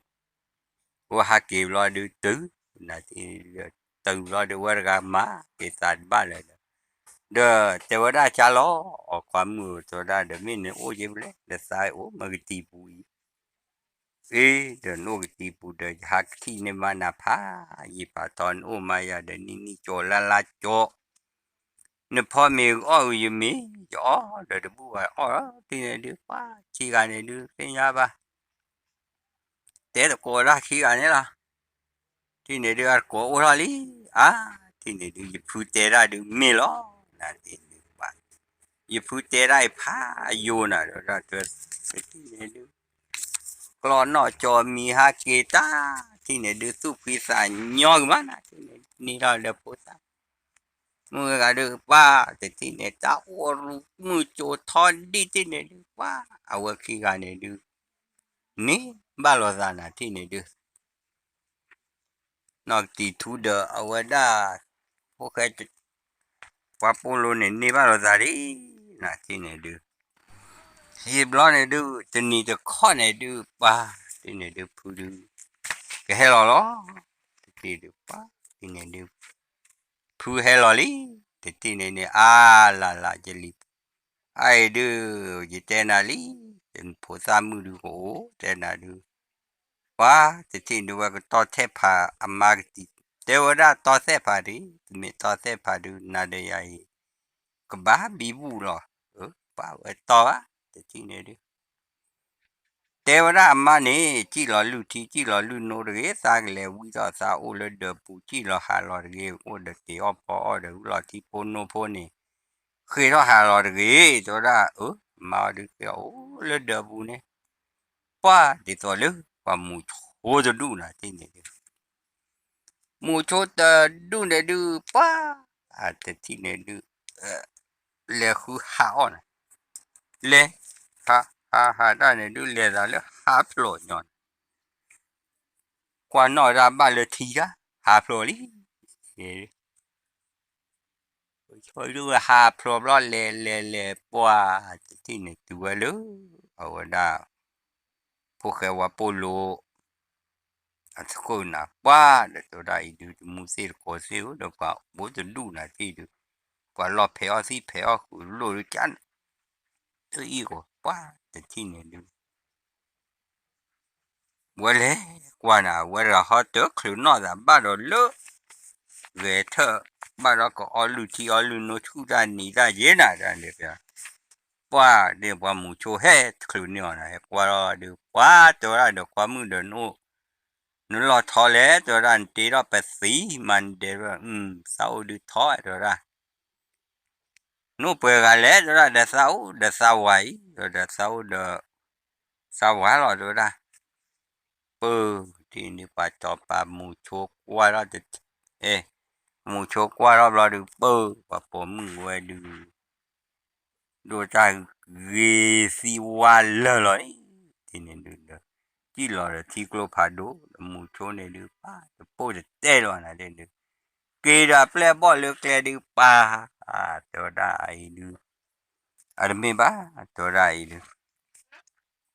ဝဲဟးက့ၤဘျီဒုးတုၤ, နၤထံၣ်န့ၣ်ဒုး တုၤဘျီဒုး ဝဲတဂၤမၤက့ၤသးတဘၣ်လၢၤဒီး, ဒီးတဲဝဲဒၣ်ကၢ်လီၤ, အီၤကွၢ်မုၢ်တဲဝဲဒၣ်ဒီး မ့ၢ်နအိၣ်က့ၤဖဲလဲၣ် ဒီးသးအိၣ်မ့ၢ်ကတံၤပူၤအံၤ အ့ ဒီးနအိၣ်ကတံၤပူၤဒီး ယဟးကထံၣ်န့ၢ်မးနၤဖးယံာ် ဖးထီနအိၣ်မးယၤဒီး နံၣ်နံၣ်ကၠီလါလါကၠီ, နဖီမ့ၤအီၣ်အုးယမ့ၤ ယအီၣ်ဒီးတဘူၣ်ဘၣ်အီၣ်လီၤ, ထံၣ်န့ၣ်ဒုး ပှၤခံဂၤန့ၣ်ဒုး သ့ၣ်ညါဘၣ် တဲသကိးတၢ်ခံဂၤန့ၣ်လီၤ, ထံၣ်န့ၣ်ဒုး အသကိးအိၣ်ထီၣ်လံ, အါ, ထံၣ်န့ၣ်ဒုး ယဖုတဲတၢ်ဒုးမ့ၢ်လီၤ, နၤထံၣ်န့ၣ်ဒုး ပှၤ ယဖုတဲဒၣ်အံၤဖးယိာ်နၤဒီး တထံၣ်န့ၣ်ဒုး ကျီနီၣ်ကၠီမံၤဟးက့ၤတၢ် ထံၣ်န့ၣ်ဒုး သူၣ်ဖှံသးညီကမးနၤ ထံၣ်န့ၣ်ဒုး န့ၢ်ထီၣ်လၢဖိသၣ် မုၢ်ဂၤဒုး ပှၤတထံၣ်န့ၣ် တၢ်အိၣ်ရူၢ်မုၢ်ကၠိထီၣ်ဒံၣ် ထံၣ်န့ၣ်ဒုး ပှၤအဝဲခံဂၤန့ၣ်ဒုး န့ၢ်ဘၣ်လိာ်သးနၤ ထံၣ်န့ၣ်ဒုး နီၢ်ကတံၤထူဒီးအဝဲဒၣ် ဖိၣ်ဃဲ ပှၤပိာ်လိန့ၣ် န့ၢ်ဘၣ်လိာ်သးလံနၤ ထံၣ်န့ၣ်ဒုး ဟံၣ်ဘျီန့ၣ်ဒုး တနံၤတခီန့ၣ်ဒုး ပှၤ ထံၣ်န့ၣ်ဒုး ဖုဒုး ကဟဲလီၤလီၤ တထံၣ်ဒုး ပှၤ ထံၣ်န့ၣ်ဒုး ဖုဟဲလီၤလံ တထံၣ်န့ၣ်န့ၣ် အါလၢ်လၢ်ယလံ အအံၤဒုး ယတဲနၤလံ ဖိသၣ်မုၣ်ဒုးကအိၣ် တဲနၤဒုး ပှၤတထံၣ်ဒုးဝဲကတီၢ်ထဲဖးအမါကတံၤ တဲဝဲဒၣ်တီၢ်ထဲဖးဒုး တမ့ၢ်တီၢ်ထဲဖးဒုး နၤဒီးယၤအံၤ ကဘၣ်ဘံဘူလီၤ ပှၤဝဲတီၢ်ဘၣ် တထံၣ်န့ၣ်ဒုး တဲဝဲဒၣ်အမါန့ၣ် စံၣ်လီၤလုၢ်ထံ စံၣ်လီၤလုၢ်နိတဂ့ၤ သးကလဲၤဝံထီၣ်သးအိၣ်လၢဒၢးပူၤ စံၣ်လီၤဟးလီၤတဂ့ၤ အိၣ်ဒီးတ့ၤအီၣ်ဖီအီၣ်ဒီး ဝံလီၤထံဖိနိဖိန့ၣ် ဃ့ထီၣ်ဟးလီၤတဂ့ၤ တဲဝဲဒၣ် အၢ မါအီၤဒုးဃ့အီၤအိၣ်လၢဒၢးပူၤန့ၣ် ပှၤဒ်သိးလၢ ပှၤမူၤဆိတဒူၣ်နၤ ထံၣ်န့ၣ်ဒုး မူၤဆိတဒူၣ်န့ၣ်ဒုး ပှၤ တထံၣ်န့ၣ်ဒုး လဲၤဃုဟးအီၣ်နၤ လဲၤ ဟး ဟး ဟးတၢ်န့ၣ်ဒုး လဲၤသးလၢဟးဖျိးညီနၤ ကွၢ်နီၣ်တၢ်ဘၣ်လၢထံတၢ် ဟးဖျိးလံ ဆိဒုးဝဲဟးဖျိးဘျီ လဲၤလဲၤလဲၤ ပှၤတထံၣ်န့ၣ်တုၤဝဲလၢ အဝဲဒၣ် ဖိၣ်ဃဲဝဲပိာ်လိ အသကိးနၤ ပှၤဒီးတဲဝဲဒၣ်အံၤဒုး တမူသ့ၣ်တကိးသ့ၣ်ဧၢ ဒီးပှၤအိၣ်တဒူၣ်နၤထံၣ်ဒုး ပှၤလီၢ်ဖဲးအီၣ်သံၣ်ဖဲးအီၣ်ဃုာ်လိၣ်ဒုးကၢ် တအံၤကီး ပှၤတထံၣ်န့ၣ်ဒုး ဝဲလဲၤကွၢ်နၤ ဝဲတဂၤဟီတချုးနီၢ်သးဘၣ်ဒီးလၢ ဂဲၤထၢၣ် ဘၣ်ဒီးကအီၣ်လုၢ်ထံအီၣ်လုၢ်နိဆူၣ်တၢ်နံၤတၢ်ယ့နၤတၢ်န့ၣ် ပှၤဒ်ပှၤမူၤဆိဟဲတချုးန့ၢ်အီၤနၤ ဟဲကွၢ်လီၤဒုး ပှၤတဲဝဲဒၣ်ဒီးကွၢ်မုၣ်ဒီးနအိၣ် နလီၢ်ထီလဲၣ် တဲဝဲဒၣ် နတ့ထီၣ်ပသံမၤနဒဲး သးအိၣ်ဒုးထီ တဲဝဲဒၣ် နအိၣ်ပှဲၤဂၤလဲၣ် တဲဝဲဒၣ် ဒီးသးအိၣ်ဒီးသးဝၤအံၤ ဒီးသးအိၣ်ဒီး သးဝၤလီၤ တဲဝဲဒၣ် ပၢၢ် ထံၣ်န့ၣ်ပှၤစီၤပၤမူၤဆိကွၢ်ထီၣ်တထံၣ် မူၤဆိကွၢ်ထီၣ်ဘျီဒုး ပၢၢ် ပှၤပိာ်မုၣ်ဝဲဒုး ဒိၣ်တၢ်ဂ့ၤသံဝါလၢာ်လီၤန့ၣ် ထံၣ်န့ၣ်ဒုးဒီး စံၣ်လီၤဒီးထံကျိဖးဒိၣ် ဒီးမူၤဆိန့ၣ်ဒုး ပၢ်တပိၢ်တတဲလီၤနၤဒုး က့ၤဒီးပျဲၢ်ဘီၣ်လၢကျဲဒုး ပၢ် တဲဝဲဒၣ်အံၤဒုး အတမ့ၢ်ဘၣ် တဲဝဲဒၣ်အံၤဒုး တဲဝဲဒၣ် ပျဲၢ်သ့ၣ်ဘီၣ်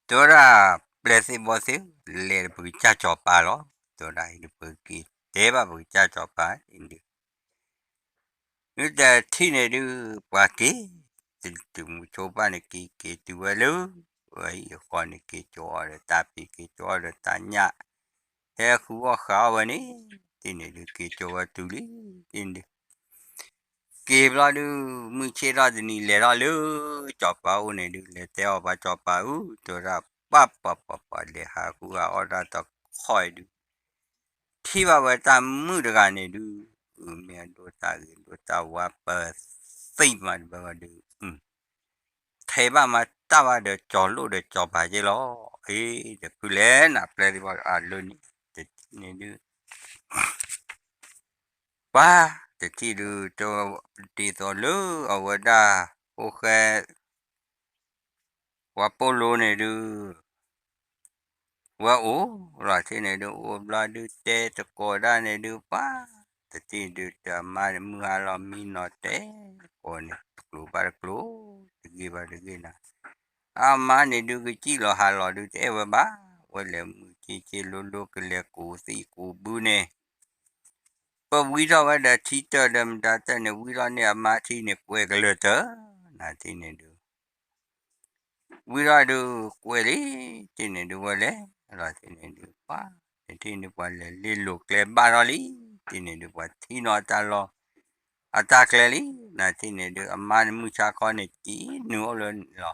သ့ၣ် လဲၤဒီးပကစၢ်စီၤပၤလီၤ တဲဝဲဒၣ်အံၤဒုး ပက့ၤတဲဘၣ်ပကစၢ်စီၤပၤအံၤဒုး မ့ၢ်တထံၣ်န့ၣ်ဒုး ပှၤက့ၤ တမူၤဆိပၢ်န့ၣ်က့ၤက့ၤတုၤဝဲလၢ ဝဲအံၤအဃီန့ၣ် က့ၤကၠီအီၤဒီးတၢ်ဖံး က့ၤကၠီအီၤဒီးတၢ်ညၣ် ဟဲဃုအီၣ်ဃုအီၣ်ဝဲန့ၣ် ထံၣ်န့ၣ်ဒုး က့ၤကၠီဝဲတုၤလံ ထံၣ်န့ၣ်ဒုး က့ၤဘျီဒုး မုၢ်ဆ့ၣ်ထီၣ်တနံၤ လဲၤထီၣ်လၢစီၤပၤအိၣ်န့ၣ်ဒုး လဲၤတဲအီၤပှၤစီၤပၤဧၢ တဲဝဲဒၣ် ပၢ်ပၢ်ပၢ်ပၢ် လဲၤဟးဃုဟးအီၣ်တၢ်တခီအံၤဒုး ထံၣ်ဘၣ်ဝဲတၢ်မုၣ်တဂၤန့ၣ်ဒုး မ့ၢ်အဒိၣ်တၢ်ဂ့ၤဒိၣ်တၢ်ဝါပသံမးတဘၣ်ဒုး ထဲဘၣ်မၤတၢ်ဘၣ်ဒီးကၠီၤလိၣ်ဒီးကၠီၤပၤက့လီၤ အ့ တဖုလဲၣ်နၤ ပျဲၢ်သ့ၣ်ဘီၣ်အလၢန့ၣ် တထံၣ်န့ၣ်ဒုး ပှၤတထံၣ်ဒုး တဒ်သိးလၢအဝဲဒၣ် ဖိၣ်ဃဲ ပှၤပိာ်လိန့ၣ်ဒုး ဝဲအိၣ်လီၤထံၣ်န့ၣ်ဒုး အိၣ်ဘျီဒုးတဲတကိးဒၣ်န့ၣ်ဒုး ပှၤတထံၣ်ဒုး တမါန့ၣ်မုၢ်ဟါလီၤမံနီၤတဲကိးန့ၣ် တကျိၤဘၣ်တကျိၤ တဂ့ၤဘၣ်တဂ့ၤနၤ အမါန့ၣ်ဒုး ကစံၣ်လီၤဟးလီၤဒုး တအဲၣ်ဝဲဘၣ် ဝဲလဲၤမုၢ်ဆ့ဆ့လိလိ ကလဲၤကူးသံကူးဘုန့ၣ် ပဝံထီၣ်ဝဲဒီးထံတၢၢ်ဒီးမတၤတၢၢ်န့ၣ် ဝံထီၣ်န့ၢ်အမါထံန့ၣ် ကွဲးကလၢာ်တၢၢ် နၤထံၣ်န့ၣ်ဒုး ဝံထီၣ်ဒုး ကွဲးလံ ထံၣ်န့ၣ်ဒုး ဝဲလဲၤလီၤထံၣ်န့ၣ်ဒုး ပှၤ နထံၣ်န့ၣ်ပှၤလဲၤလ့လိာ်ကျဲဘၣ်ထီၣ်လံ ထံၣ်န့ၣ်ဒုး ပှၤထံၣ်နီၤတၢ်လီၢ် အတၢ်ကျဲလံ နၤထံၣ်န့ၣ်ဒုး အမါန့ၣ်မုၢ်ဆါခီန့ၣ် ကံနုာ်အိၣ်လၢလီၤ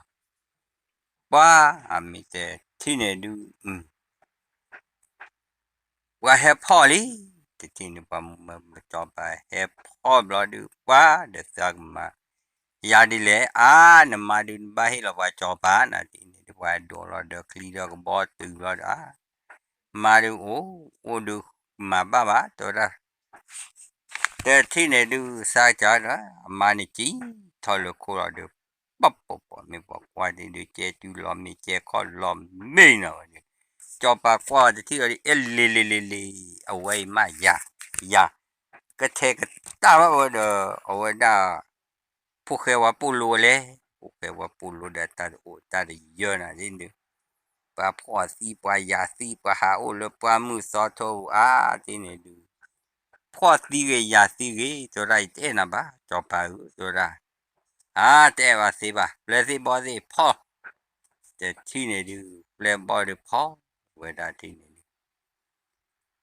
ပှၤ အမ့ၢ်တဲထံၣ်န့ၣ်ဒုး ပှၤဟဲဖီၣ်လံ တထံၣ်န့ၣ် ပှၤမူၤမၢပစီၤပၤဟဲဖီၣ်ဘျီဒုး ပှၤဒီးသးကမၤ ယၤဒ်လဲၣ်, အါ, နမါဒုးနဘၣ်ဟ့ၣ်လီၤပှၤစီၤပၤနၤ တထံၣ်န့ၣ်ဒုး ပှၤဒိးလီၤဒီးချံဒီးကဘီတုၤလီၤဒီး အါ, မါဒုးအိၣ်, အိၣ်ဒုးမၤဘၣ်ဘၣ် တဲဝဲဒၣ် တထံၣ်န့ၣ်ဒုး စးကဒီး အမါန့ၣ်ကံထီၣ်လၢခိၣ်လီၤဒီး ပီၣ်ပီၣ်ပီၣ် မ့ၢ်ပှၤကွၢ်ဒုး ကဲတုၤလီၤမ့ၢ်ကဲခီၣ်လီၤမ့ၢ်နီၤဝဲန့ၣ်, စီၤပၤကွၢ်တထံၣ်အီၤဒ် အ့လ့လ့လ့လ့, အဝဲအံၤမးယၤ, ယၤ, ကထဲကတၢၢ်ဘၣ်ဝဲဒီး အဝဲဒၣ် ဖိၣ်ဃဲဝါပိၢ်လိဝဲလဲၣ်, ဖိၣ်ဃဲဝါပိၢ်လိဒီးတၢ်တအိၣ်တၢ်တယၢၤနၤဒ်န့ၣ်ဒုး, ပှၤဖှီၣ်သံပှၤယာ်သံ ပှၤဟးအိၣ်လၢပှၢ်မုၢ်သီထိဧါဒ်န့ၣ်ဒုး, ဖှီၣ်သံဂ့ၤယာ်သံဂ့ၤ တဲဝဲဒၣ် ယတအဲၣ်နၤဘၣ် စီၤပၤဧၢ တဲဝဲဒၣ်, အါ တအဲၣ်ဘၣ်သ့ဘၣ် ပျဲသ့ၣ်ဘီၣ်သ့ၣ်ဖီၣ်, တထံၣ်န့ၣ်ဒုး ပျဲဘီၣ်ဒုးဖီၣ်ဝဲဒၣ်တထံၣ်န့ၣ်ဒုး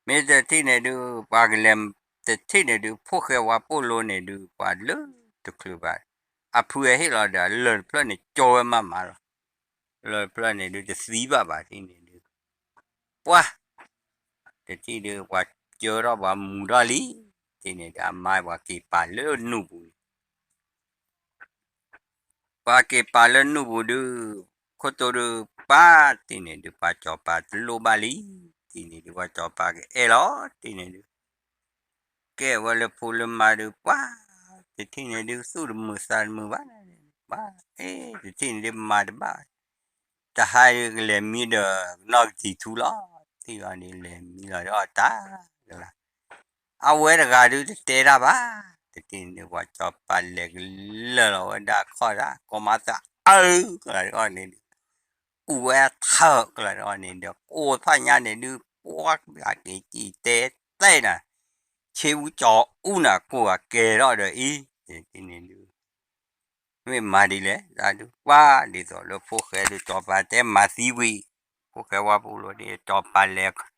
မ့ၢ်တထံၣ်န့ၣ်ဒုး ပှၤကလဲၤတထံၣ်န့ၣ်ဒုး ဖိၣ်ဃဲဝါပိၢ်လိန့ၣ်ဒုး ပှၤလၢတချုးဘၣ်, အဖုအဟ့ၣ်လီၤဒီး အလၢၢ်တဖျၢၣ်န့ၣ် ကၠီဝဲမးမးလီၤ, လၢၢ်တဖျၢၣ်န့ၣ်ဒုး တသံဘၣ်ဘၣ်တထံၣ်န့ၣ်ဒုး, ပှၤ တထံၣ်ဒုး ပှၤကၢထီၣ်ပှၤမူၤထီၣ်လံ, တထံၣ်န့ၣ်ဒုး အမါပှၤက့ၤပာ်လၢနူၢ်ပူၤန့ၣ် ပှၤက့ၤပာ်လၢနူၢ်ပူၤဒုး, ခိၣ်တိဒုး ပှၤတထံၣ်န့ၣ်ဒုး ပှၤစီၤပၤတလိၣ်ဘၣ်လံ, တထံၣ်န့ၣ်ဒုး ပှၤစီၤပၤကအဲၣ်လီၤ, တထံၣ်န့ၣ်ဒုး ကဲဝဲလၢဖိလၢမါဒုး ပှၤ တထံၣ်န့ၣ်ဒုး သူၣ်တမုာ်သးတမုာ်ဘၣ်, ပှၤ အ့ တထံၣ်န့ၣ်ဒုး မၤတဘၣ် တဟါဒုးကလဲၤမံဒီး နီၢ်ကထံၣ်ထူလီၤ, တထံၣ်အီၤန့ၣ် လဲၤမံလီၤဒီးအီၣ်တၢ်လီၤ, အဝဲတဂၤဒုးတတဲတၢ်ဘၣ်, တထံၣ်န့ၣ်ဒုး ပှၤစီၤပၤလဲၤကလၢာ်လီၤဝဲဒၣ်ခီၣ်ဒၣ် ကိးမၤသးအၢ ကလၤဒုးအီၤန့ၣ်ဒုး ကူၣ်ဝဲထၢၣ် ကလၤဒုးအီၤန့ၣ်ဒီး ကိးဖးညါန့ၣ်ဒုး ပှၤက့ၤကံၣ်တဲတဲနၤ, ဆ့ဝူကၠီအူနၤ ကိးဂၤကဲထီၣ်ဒီးအံၤ, တထံၣ်န့ၣ်ဒုး မ့ၢ်မၤဒ်လဲၣ် တၢ်ဒုး ပှၤဒ်သိးလၢဖိၣ်ဃဲဒုး စီၤပၤတဲမၤသံဝံၤ, ဖိၣ်ဃဲဝါပိၢ်လိဒုး စီၤပၤလဲၤ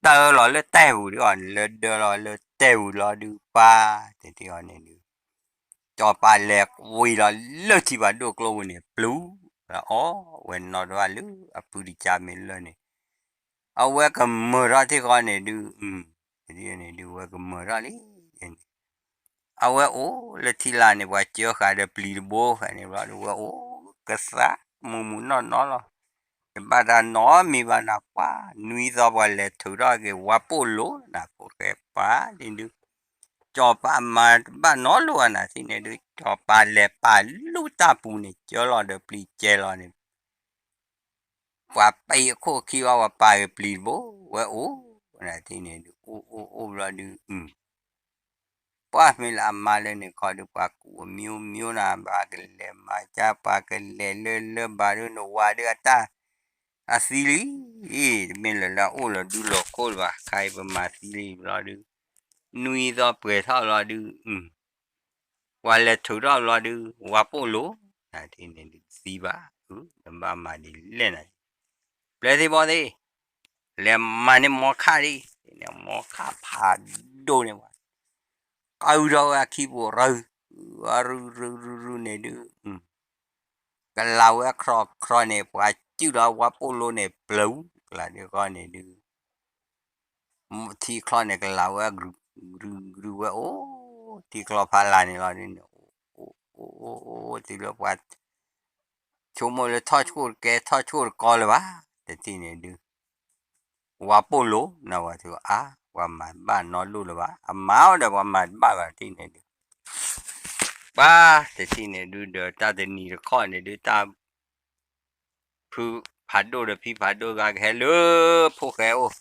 တၢလီၤလၢတဲာ်ပူၤဒုးအီၤန့ၣ် လၢဒၢလီၤလၢတဲာ်ပူၤလီၤဒုး ပှၤ တထံၣ်အီၤန့ၣ်ဒုး စီၤပၤလဲၤဝံၤလီၤလၢထံဖးဒိၣ်ကျိပူၤန့ၣ် ပျူၤ အီၣ်ဝဲနီၣ်တဘၣ်လၢအဖုတကါမ့ၢ်လၢာ်န့ၣ်, အဝဲကမၢၢ်ထီၣ်ထံၣ်ဃီန့ၣ်ဒုး, တထံၣ်န့ၣ်ဒုး ဝဲကမၢၢ်ထီၣ်လံန့ၣ်, အဝဲအိၣ်လၢထံလာ်န့ၣ် ပှၤစၢဃာ်ဒီးပျံၤတဘိဃာ်န့ၣ်ဘျီဒုး ဝဲအိၣ်ကသး မူးမူးနီၢ်နီၢ်လီၤ, တဘၣ်တၢ်နီတမံၤဘၣ်နၤ ပှၤ နွံသီပှၤလဲၤထုးထီၣ်က့ၤ ဝါပိၢ်လိနၤ ဖိၣ်ဃဲပှၤန့ၣ်ဒုး, စီၤပၤမၤတဘၣ်နီတလိၣ်ဘၣ်နၤ တထံၣ်န့ၣ်ဒုး စီၤပၤလဲၤပာ်လူတၢ်ပူၤန့ၣ် ကၢလီၤဒီးပျံၤကဲလီၤန့ၣ် ပှၤပံအခိၣ်ခံဘၣ် ပှၤပာ်က့ၤပျံၤတဘိ ဝဲအိၣ်နၤ တထံၣ်န့ၣ်ဒုး အိၣ်အိၣ်အိၣ်ဘျီဒုး ပှၤမ့ၢ်လၢအမါလၢန့ၣ်ခီဒုး ပှၤကူၣ်အမံၤမံၤနၤ ပှၤကလဲၤမၤကၢ် ပှၤကလဲၤလၢလၢဘၣ်ဒုး နဝၤဒုးအတၢ် အသံလံ, တမ့ၢ်လၢလၢအအိၣ်လီၤဒုးလီၤခိၣ်လၢၤဘၣ် ခါအံၤပမၤသံလံဘျီဒုး နွံသီပှဲၤထီၣ်ဘျီဒုး ပှၤလဲၤထုးထီၣ်ဘျီဒုး ဝါပိၢ်လိ နတထံၣ်န့ၣ်ဒုးသံဘၣ်, နဘၣ်မၤဒ်လဲၣ်နၤ, ပျဲသ့ၣ်ဘီၣ်သ့ၣ်, လဲၤမၤန့ၢ်မီခါလံ, န့ၣ်မီခါဖးဒိၣ်န့ၣ်ဝဲ, ကရုၢ်ထီၣ်ဝဲအခံပူၤရုၢ်ရုၢ်ရုၢ်န့ၣ်ဒုး ကလၤဝဲခရီခရီန့ၣ် ပှၤစုၣ်လီၤဝါပိၢ်လိန့ၣ် ပျၢၤ ကလၤဒုးဃီန့ၣ်ဒုး ထံချီန့ၣ် ကလၤဝဲ ကရုၢ်ကရုၢ်ဝဲအိၣ် ထံချီဖးလၢ်န့ၣ်လီၤဒုးန့ၣ် အိၣ်အိၣ်အိၣ်အိၣ်တုၤလၢပှၤ ဆိကမိၣ်လၢထီၣ်ဆှိၣ်တကဲ ထီၣ်ဆှိၣ်တကီလၢၤဘၣ် တထံၣ်န့ၣ်ဒုး ဝါပိၢ်လိ နဝၤထူအါ ပှၤမၤတဘၣ်နီတလိၣ်လၢၤဘၣ် အမၤအီၤဒီးပှၤမၤတဘၣ်ဘၣ်တထံၣ်န့ၣ်ဒုး ပှၤတထံၣ်န့ၣ်ဒုးဒီးတၢ်တနံၤတခီန့ၣ်ဒုးတၢ် ဖုဖးဒိၣ်ဒီးဖံဖးဒိၣ်ဂၤကဟဲလၢဖိၣ်ဃဲအိၣ်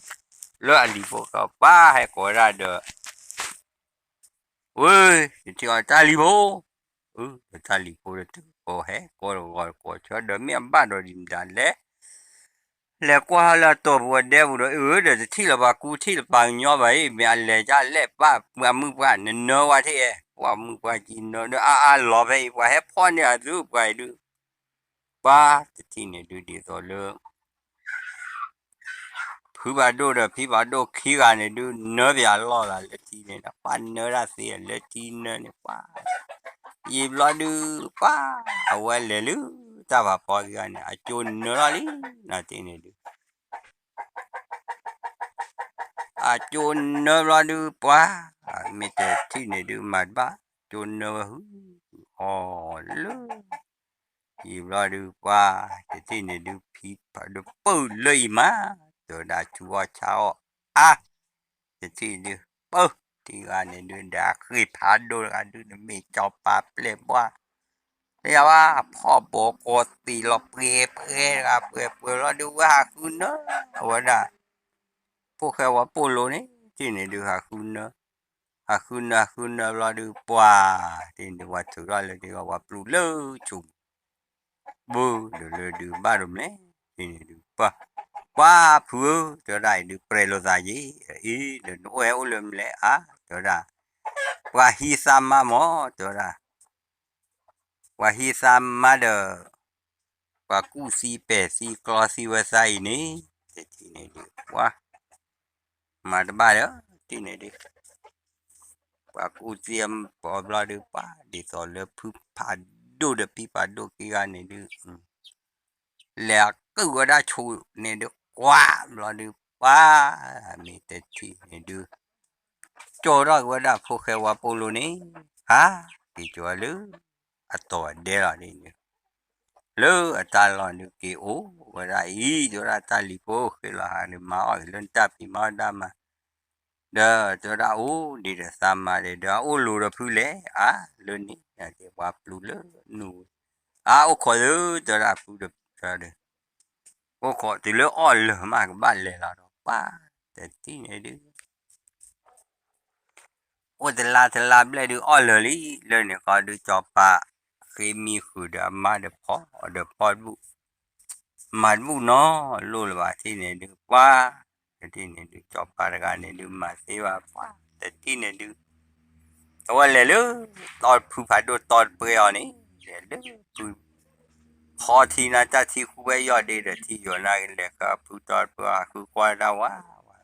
လၢအလံၤဖိၣ်ဃဲ ပှၤဟဲကိးဝဲဒၣ်ဒီး ဝ့ၢ် တထံၣ်အီၤတၢ်လံၤဖိ အၢ တၢ်လံၤဖိဒီးတကိးဟဲကိးတဂီၤတကိးဆၢဒီးမ့ၢ်အဘၣ်ဒီးဒ်မတၤလဲၣ် လဲၤကွၢ်လၢအတီၢ်ပူၤအဒဲပူၤဒီး အၢ ဒီးတထံၣ်လၢၤပှၤကူထံၣ်လၢပှၤကညီဘၣ်အံၤ မ့ၢ်အလဲၤကလဲၣ်ပၢ်မုၣ်ပှၢ် နနၢဝဲထံၣ်ဧဲ ပှၤမုၣ်ပှၢ်ကံနၢဒီးအါအါလီၤဖဲအံၤ ပှၤဟဲဖီၣ်န့ၢ်အသုပှၤအံၤဒုး ပှၤတထံၣ်န့ၣ်ဒုးဒ်သိးလၢ ဖုဘၣ်ဒိၣ်ဒီးဖံဘၣ်ဒိၣ်ခံဂၤန့ၣ်ဒုး နၢပၠးလီၢ်လၢလၢထံန့ၣ်ဒီး ပှၤနၢတၢ်သ့လၢထံနၢန့ၣ် ပှၤ ယံာ်ဘျီဒုး ပှၤ အဝဲလဲၤလၢတၢ်ဖးဖီခံဂၤန့ၣ် အကၠိနၢထီၣ်လံ နတထံၣ်န့ၣ်ဒုး အကၠိနၢဘျီဒုး ပှၤ မ့ၢ်တထံၣ်န့ၣ်ဒုး မၤတဘၣ် ကၠိနၢဝဲဟု အီၣ်လၢ ယံာ်ဘျီဒုးပှၤ တထံၣ်န့ၣ်ဒုး ဖံဖးဒိၣ်ပၢၢ်လၢအံၤမး, တဲဝဲဒၣ်ဆူအီၣ်ဆါအီၣ်အါ, တထံၣ်ဒုး ပၢၢ် ထံဂၤန့ၣ်ဒုး ဒီးအဃ့ၢ်ဖးဒိၣ်တဂၤဒုး နမ့ၢ်စီၤပၤပျဲၢ်ဘှါ လၢယဝဲ အဖီၣ်ဘီကီးသ့ၣ်လီၤ ပှဲၤပှဲၤတဂၤ ပှဲၤပှဲၤလီၤဒုး ဝဲဟးဃုနၢ အဝဲဒၣ် ဖိၣ်ဃဲဝဲပိၢ်လိန့ၣ် ထံၣ်န့ၣ်ဒုး ဟးဃုနၢ ဟးဃုနၢ ဟးဃုနၢဘျီဒုး ပှၤ ထံၣ်န့ၣ်ဒုး ပှၤထုးထီၣ်လၢတဂၤ ပှၤပျူၤလၢဆူၣ် ဘုဒီးလၢဒုးဘၣ်ဒိးမလဲၣ် ထံၣ်န့ၣ်ဒုး ပှၤ ပှၤဖုဧၢ တဲဝဲဒၣ်အံၤဒုး ပြဲးလိာ်သးယ့ၣ် အံၤဒီးနအိၣ်ဟဲအိၣ်လၢမလဲၣ် အါ တဲဝဲဒၣ် ပှၤဟံးသးမါမၢ် တဲဝဲဒၣ် ပှၤဟံးသးမါဒီး ပှၤကူၣ်သံပဲာ်သံကျီသံဝဲသးအံၤန့ၣ် တထံၣ်န့ၣ်ဒုး ပှၤ မၤတဘၣ်ဒီး ထံၣ်န့ၣ်ဒုး ပှၤကူၣ်သံအီၤဘျီဒုး ပှၤ ဒ်သိးလၢဖုဖးဒိၣ်ဒီးဖံဖးဒိၣ်ခံဂၤန့ၣ်ဒုး လဲၤအကုၢ်ဝဲဒၣ်ဆူၣ်န့ၣ်ဒုး ကွၢ်ဘျီဒုး ပှၤ မ့ၢ်တထံၣ်န့ၣ်ဒုး ကၠီထီၣ်က့ၤဝဲဒၣ်ဖိၣ်ဃဲဝဲပိၢ်လိန့ၣ် ဟးက့ၤကၠီလၢ အတီၢ်အဒဲလီၤဒ်န့ၣ် လၢအတၢ်လီၢ်ဒုးက့ၤအိၣ်ဝဲဒၣ်အံၤ တဲဝဲဒၣ်တၢ်လံၤဖိ ဃ့လီၤဟးန့ၣ် မၤအီၣ်က့ၤလၢနတၢ်ဖံးမၤအီၣ်ဒၣ်မး ဒီးတဲဝဲဒၣ်အိၣ်ဒံးဒီးသးမါဒီး ဒီးအအိၣ်လိၤဒီးဖုလဲၣ် အါ လၢန့ၣ် ပှၤပျူၤလၢနူၤ အါ အိၣ်ခိးသု တဲဝဲဒၣ်ဖုဒီး အိၣ်ခိးတုၤလၢအီၣ်လၢာ်မး ကဘၣ်လဲၤလီၤဒီး ပှၤ တထံၣ်န့ၣ်ဒုး အိၣ်တလါတလါဘျဲၣ်ဒုးအီၣ်လၢာ်လံ လၢန့ၣ်ဃီဒုး စီၤပၤဃ့မံဃုာ်ဒီးအမါဒီးဖီဒီးဖီတဘူၣ် မၤတဘူၣ်နီလိၣ်လၢၤဘၣ် ထံၣ်န့ၣ်ဒုး ပှၤ တထံၣ်န့ၣ်ဒုး စီၤပၤတဂၤန့ၣ်ဒုး မၤသ့ဘၣ် ပှၤ တထံၣ်န့ၣ်ဒုး အဝဲလဲၤလၢ တီဖုဖးဒိၣ်တီတပှဲၤအီၤန့ၣ် လဲၤလၢဖု ခီထံနၤတၢ်ထံဃုဝဲယီၢ်ဒ့ဒီးထံယိာ်နၤ လဲၤဃုဖုတီတပှဲၤအီၤ ဃုကွၢ်ဒၣ်ဝဲ ဝဲ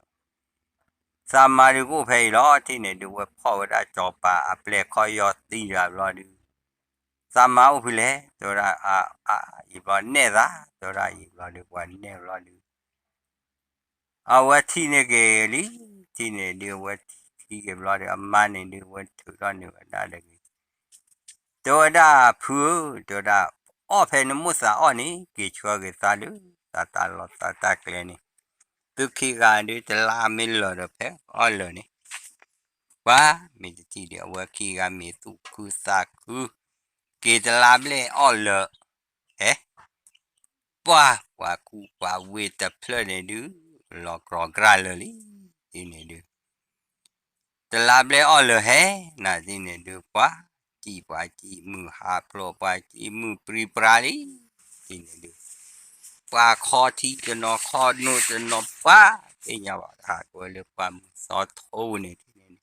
သးမါဒုးကအိၣ်ဖဲအံၤလီၤ ထံၣ်န့ၣ်ဒုး ဝဲဖီၣ်ဝဲဒၣ်စီၤပၤအပျဲၢ်ခီၣ်ယီၢ်သံတဂၤဘျီဒုး သးမါအိၣ်ဖဲလဲၣ် တဲဝဲဒၣ် အါ အါ ယံာ်ဘျီနဲၣ်သး တဲဝဲဒၣ်ယံာ်ဘျီဒုး ပှၤနဲၣ်ဘျီဒုး အဝဲထံၣ်န့ၢ်က့ၤလံ ထံၣ်န့ၢ်ဒုး အဝဲထံၣ်က့ၤဘျီဒုး အမါန့ၣ်ဒုး အဝဲထုးထီၣ်န့ၢ်ဝဲဒၣ်ဒီး တဲဝဲဒၣ်ဖုဧၢ တဲဝဲဒၣ် အီၣ်ဖဲနမိၣ်သးအီၣ်န့ၣ် က့ၤဆှၢက့ၤသးလၢ သးတၢ်လီၢ်သးတၢ်ကျဲန့ၣ် သုခံဂၤဒုးတလါမ့ၢ်လၢာ်ဒီးဖဲအီၣ်လၢာ်န့ၣ် ပှၤမ့ၢ်တထံၣ်ဒုး အဝဲခံဂၤမ့ၢ်သူၣ်ခုသးခု က့ၤတလါဘျဲၣ်အီၣ်လၢာ် ဟဲ ပှၤ ပှၤကူပှၤဝ့ၢ်တဖျၢၣ်န့ၣ်ဒုး လီၤကြီကြၢ်လၢာ်လံ ဒ်န့ၣ်ဒုး တလါဘျဲၣ်အီၣ်လၢာ်ဟဲ နၤဒ်န့ၣ်ဒုး ပှၤ စံၣ်ပှၤစံၣ်မုၢ်ဟးဖျိး ပှၤစံၣ်မုၢ်ပြံပြါလံ ဒ်န့ၣ်ဒုး ပှၤခီထံတနီၤခီနိတနီၤ ပှၤ သ့ၣ်ညါဘၣ် ဟးကွံာ်လၢပှၢ်မုၢ်သီထိန့ၣ်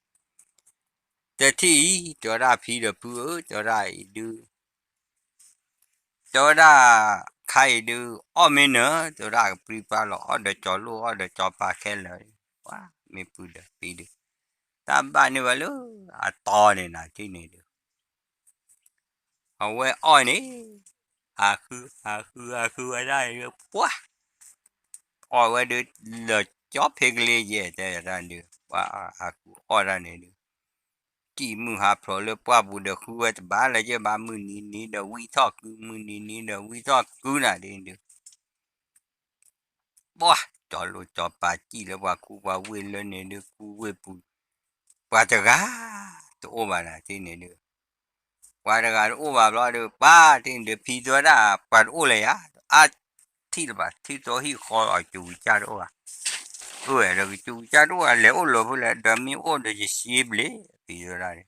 တထံၣ်အံၤ တဲဝဲဒၣ်ဖံဒီးဖုဧၢ တဲဝဲဒၣ်အံၤဒုး တဲဝဲဒၣ် ခါအံၤဒုး အီၣ်မ့ၢ်နၢၤ တဲဝဲဒၣ်ကပြံပြါလီၤ အီၣ်ဒီးကၠီၤလိၣ် အီၣ်ဒီးကၠီၤပၤခဲလၢာ် ပှၤ မ့ၢ်ဖုဒီးဖံဒုး တၢ်ဘၣ်န့ၢ်ဝဲလၢအတီန့ၣ်နၤ ထံၣ်န့ၣ်ဒုး အဝဲအီၣ်န့ၣ် ဟးဃု ဟးဃု ဟးဃုဝဲဒၣ်န့ၣ်ဒုး ပှၤ အီၣ်ဝဲဒုး လၢာ်ကၠီဖ့ကလ့ယဲၢ် တဲဝဲဒၣ်ဒုး ပှၤ ဟးဃုအီၣ်ဒၣ်န့ၣ်ဒုး စံၣ်မုၢ်ဟးဖျိးလၢပှၢ်ပူၤဒီးဃုဝဲတဘၣ်လၢၤယဲၢ်ဘၣ် မုၢ်နံၤနံၤဒီးဝံထီၣ်ကု မုၢ်နံၤနံၤဒီးဝံထီၣ်ကုနၤဒ်န့ၣ်ဒုး ပှၤ ကၠီၤလိၣ်ကၠီၤပၤစံၣ်လၢပှၤကူပှၤဝ့ၢ်လၢန့ၣ်ဒုး ကူဝ့ၢ်ပူၤ ပှၤတဂၤတအိၣ်ဘၣ်နၤ ထံၣ်န့ၣ်ဒုး ပှၤတဂၤတအိၣ်ဘၣ်ဘျီဒီး ပှၤထံၣ်န့ၣ်ဒုး ဖံတဲဝဲဒၣ် ပှၤတအိၣ်လၢၤယၤ အါ ထံၣ်လၢၤဘၣ် ထံၣ်တိဟံၣ်ဃီအီၤ ကၠူကစၢ်တအိၣ်ဘၣ် အိၣ်ဝဲဒီးကၠူကစၢ်တအိၣ်ဘၣ် လဲၤအိၣ်လၢၤဖဲလဲၣ် ဒီးမ့ၢ်အိၣ်ဒီးယရှ့ဘျ့ ဖံတဲဝဲဒၣ်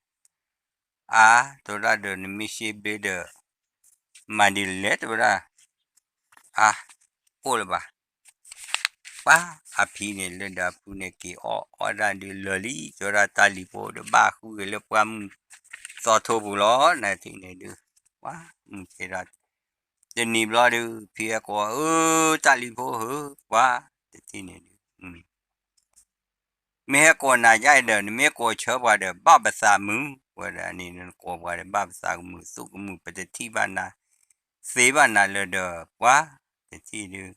အါ တဲဝဲဒၣ်ဒီးနမ့ၢ်ရှ့ဘျ့ဒီး မၤဒ်လဲၣ် တဲဝဲဒၣ် အါ အိၣ်လၢၤဘၣ် ပှၤအဖံန့ၣ်လၢဒီးအဖုန့ၣ်က့ၤအီၣ်အီၣ်ဒၣ်ဒုးလၢာ်လံ တဲဝဲဒၣ်တၢ်လံၤဖိဒီးဘၣ်ဃုက့ၤလၢပှၢ်မုၢ်သီထိပူၤလီၤ နထံၣ်န့ၣ်ဒုး ပှၤမုၢ်ဆ့ၣ်ဒီး တနံၤဘျီဒုး ဖံဟဲကိးအီၤ အၢ တၢ်လံၤဖိဧၢ ပှၤ တထံၣ်န့ၣ်ဒုး မ့ၢ်ဟဲကိးနၤယါဒီး နမ့ၢ်ကိးဆၢပှၤဒီး ဘၣ်ပသးမုာ် ဝဲဒၣ်န့ၣ် နကိးပှၤဒီး ဘၣ်ပသးကမုာ် သူၣ်ကမုာ် ပတထံၣ်ဘၣ်နၤ သ့ဘၣ်နၤလၢၤဒီး ပှၤ တထံၣ်ဒုး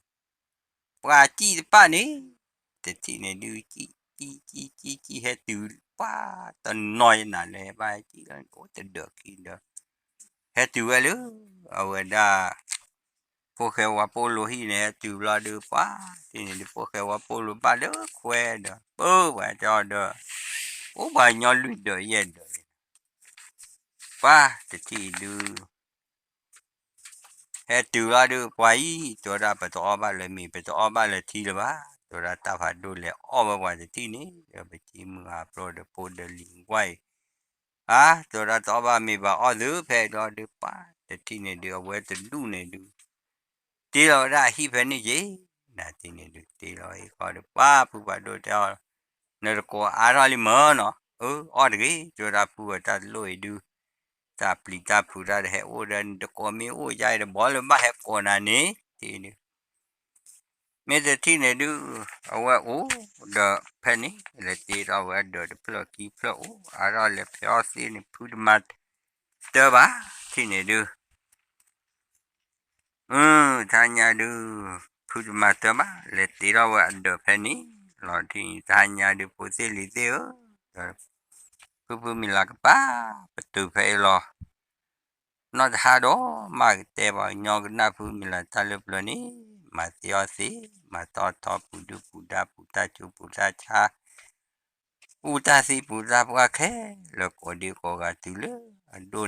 ပှၤစံၣ်တပၣ်န့ၣ် တထံၣ်န့ၣ်ဒုး စံၣ် စံၣ် စံၣ် စံၣ် ဟဲတုၤ ပှၤတနီၤယနၤလၢၤ ဟဲဘၣ်ဟဲစံၣ်လၢ အိၣ်တဒၢးခံဒၢး ဟဲတုၤဝဲလၢ အဝဲဒၣ် ဖိၣ်ဃဲဝါပိၢ်လိဟံၣ်န့ၣ် ဟဲတုၤဘျီဒုး ပှၤတထံၣ်န့ၣ်ဒုး ဖိၣ်ဃဲဝါပိၢ်လိဘၣ်လၢခွဲဒီး ပၢဝဲတၢ်အီၤဒီး အိၣ်ပှၤညီလွံၢ်ဒၢးယဲၢ်ဒၢး ပှၤတထံၣ်ဒုး ဟဲတုၤလီၤဒုး ပှၤအံၤ တဲဝဲဒၣ် ပတအီၣ်ဘၣ်လၢမ့ၤ ပတအီၣ်ဘၣ်လၢထံလၢၤဘၣ်. တဲဝဲဒၣ် တၢ်ဖးဒိၣ်လဲၤအီၣ်ဝဲပှၤတထံၣ်န့ၣ် ဒီးပစံမုၢ်အါပျီဒီး ဖိဒီးလံၤကွၢ်အံၤ ဧါ တဲဝဲဒၣ် တအီၣ်ဘၣ်မ့ၤဘၣ်အီၣ်သုဖဲအံၤလီၤဒုး ပှၤတထံၣ်န့ၣ်ဒုး အဝဲတဒူၣ်န့ၣ်ဒုး တ့လီၤဝဲဒၣ်အဟံၣ်ဖဲန့ၣ်က့ၤ နၤတထံၣ်န့ၣ်ဒုး တ့လီၤဟံၣ်ဃီဒီး ပှၤဖုပှၤဒိၣ်တဲအီၤ နတကိးအါထီၣ်လံမၢနီၤ အၢ အီၣ်တဂ့ၤ တဲဝဲဒၣ် ဖုဝဲတၢ်တလိၣ်အံၤဒုး တၢ်ပျံၤတၢ်ဖုးတၢ်တဟဲအိၣ်ဒီး နတကိးမ့ၢ်အိၣ်ယါအံၤဒီး ဘီလၢဘၣ်ဟဲကိးနၤန့ၣ် တ့ဒုး မ့ၢ်တထံၣ်န့ၣ်ဒုး အဝဲအိၣ်ဒီးဖဲန့ၣ် လဲၤတ့ထီၣ်ဝဲဒၢးတဖျၢၣ်ခံဖျၢၣ်အိၣ် အါထီၣ်လဲၤဖဲအီၣ်သ့န့ၣ် ဖုတမၤတၢ်ဘၣ် ထံၣ်န့ၣ်ဒုး အၢ တဟါညါဒုး ဖုတမၤတၢ်ဘၣ် လဲၤတ့ထီၣ်ဝဲအဒၢးဖဲန့ၣ်လီၤ ထံၣ်န့ၣ် တဟါညါဒုး ဖိသ့ၣ်လံၤသ့ၣ်ဧၢ ဖုဖုမံၤလၤကပၤ ပတုာ်ဖဲအံၤလီၤ နီၢ်တဟါဒီး မ့ၢ်ကတဲပှၤကညီကနၣ်ဖုမံၤလၤတၢ်လၢပျၢၤန့ၣ် မၤသ့အီၣ်သ့ မၤတီထီပူၤဒုၣ်ပူၤဒါပူၤတၢ်စူၤပူၤတၢ်ဆါ ပူၤတၢ်သံပူၤတၢ်ပှၢ်ခဲလၢာ် ကိးဒံကိးဂၤတုၤလၢအဒိၣ်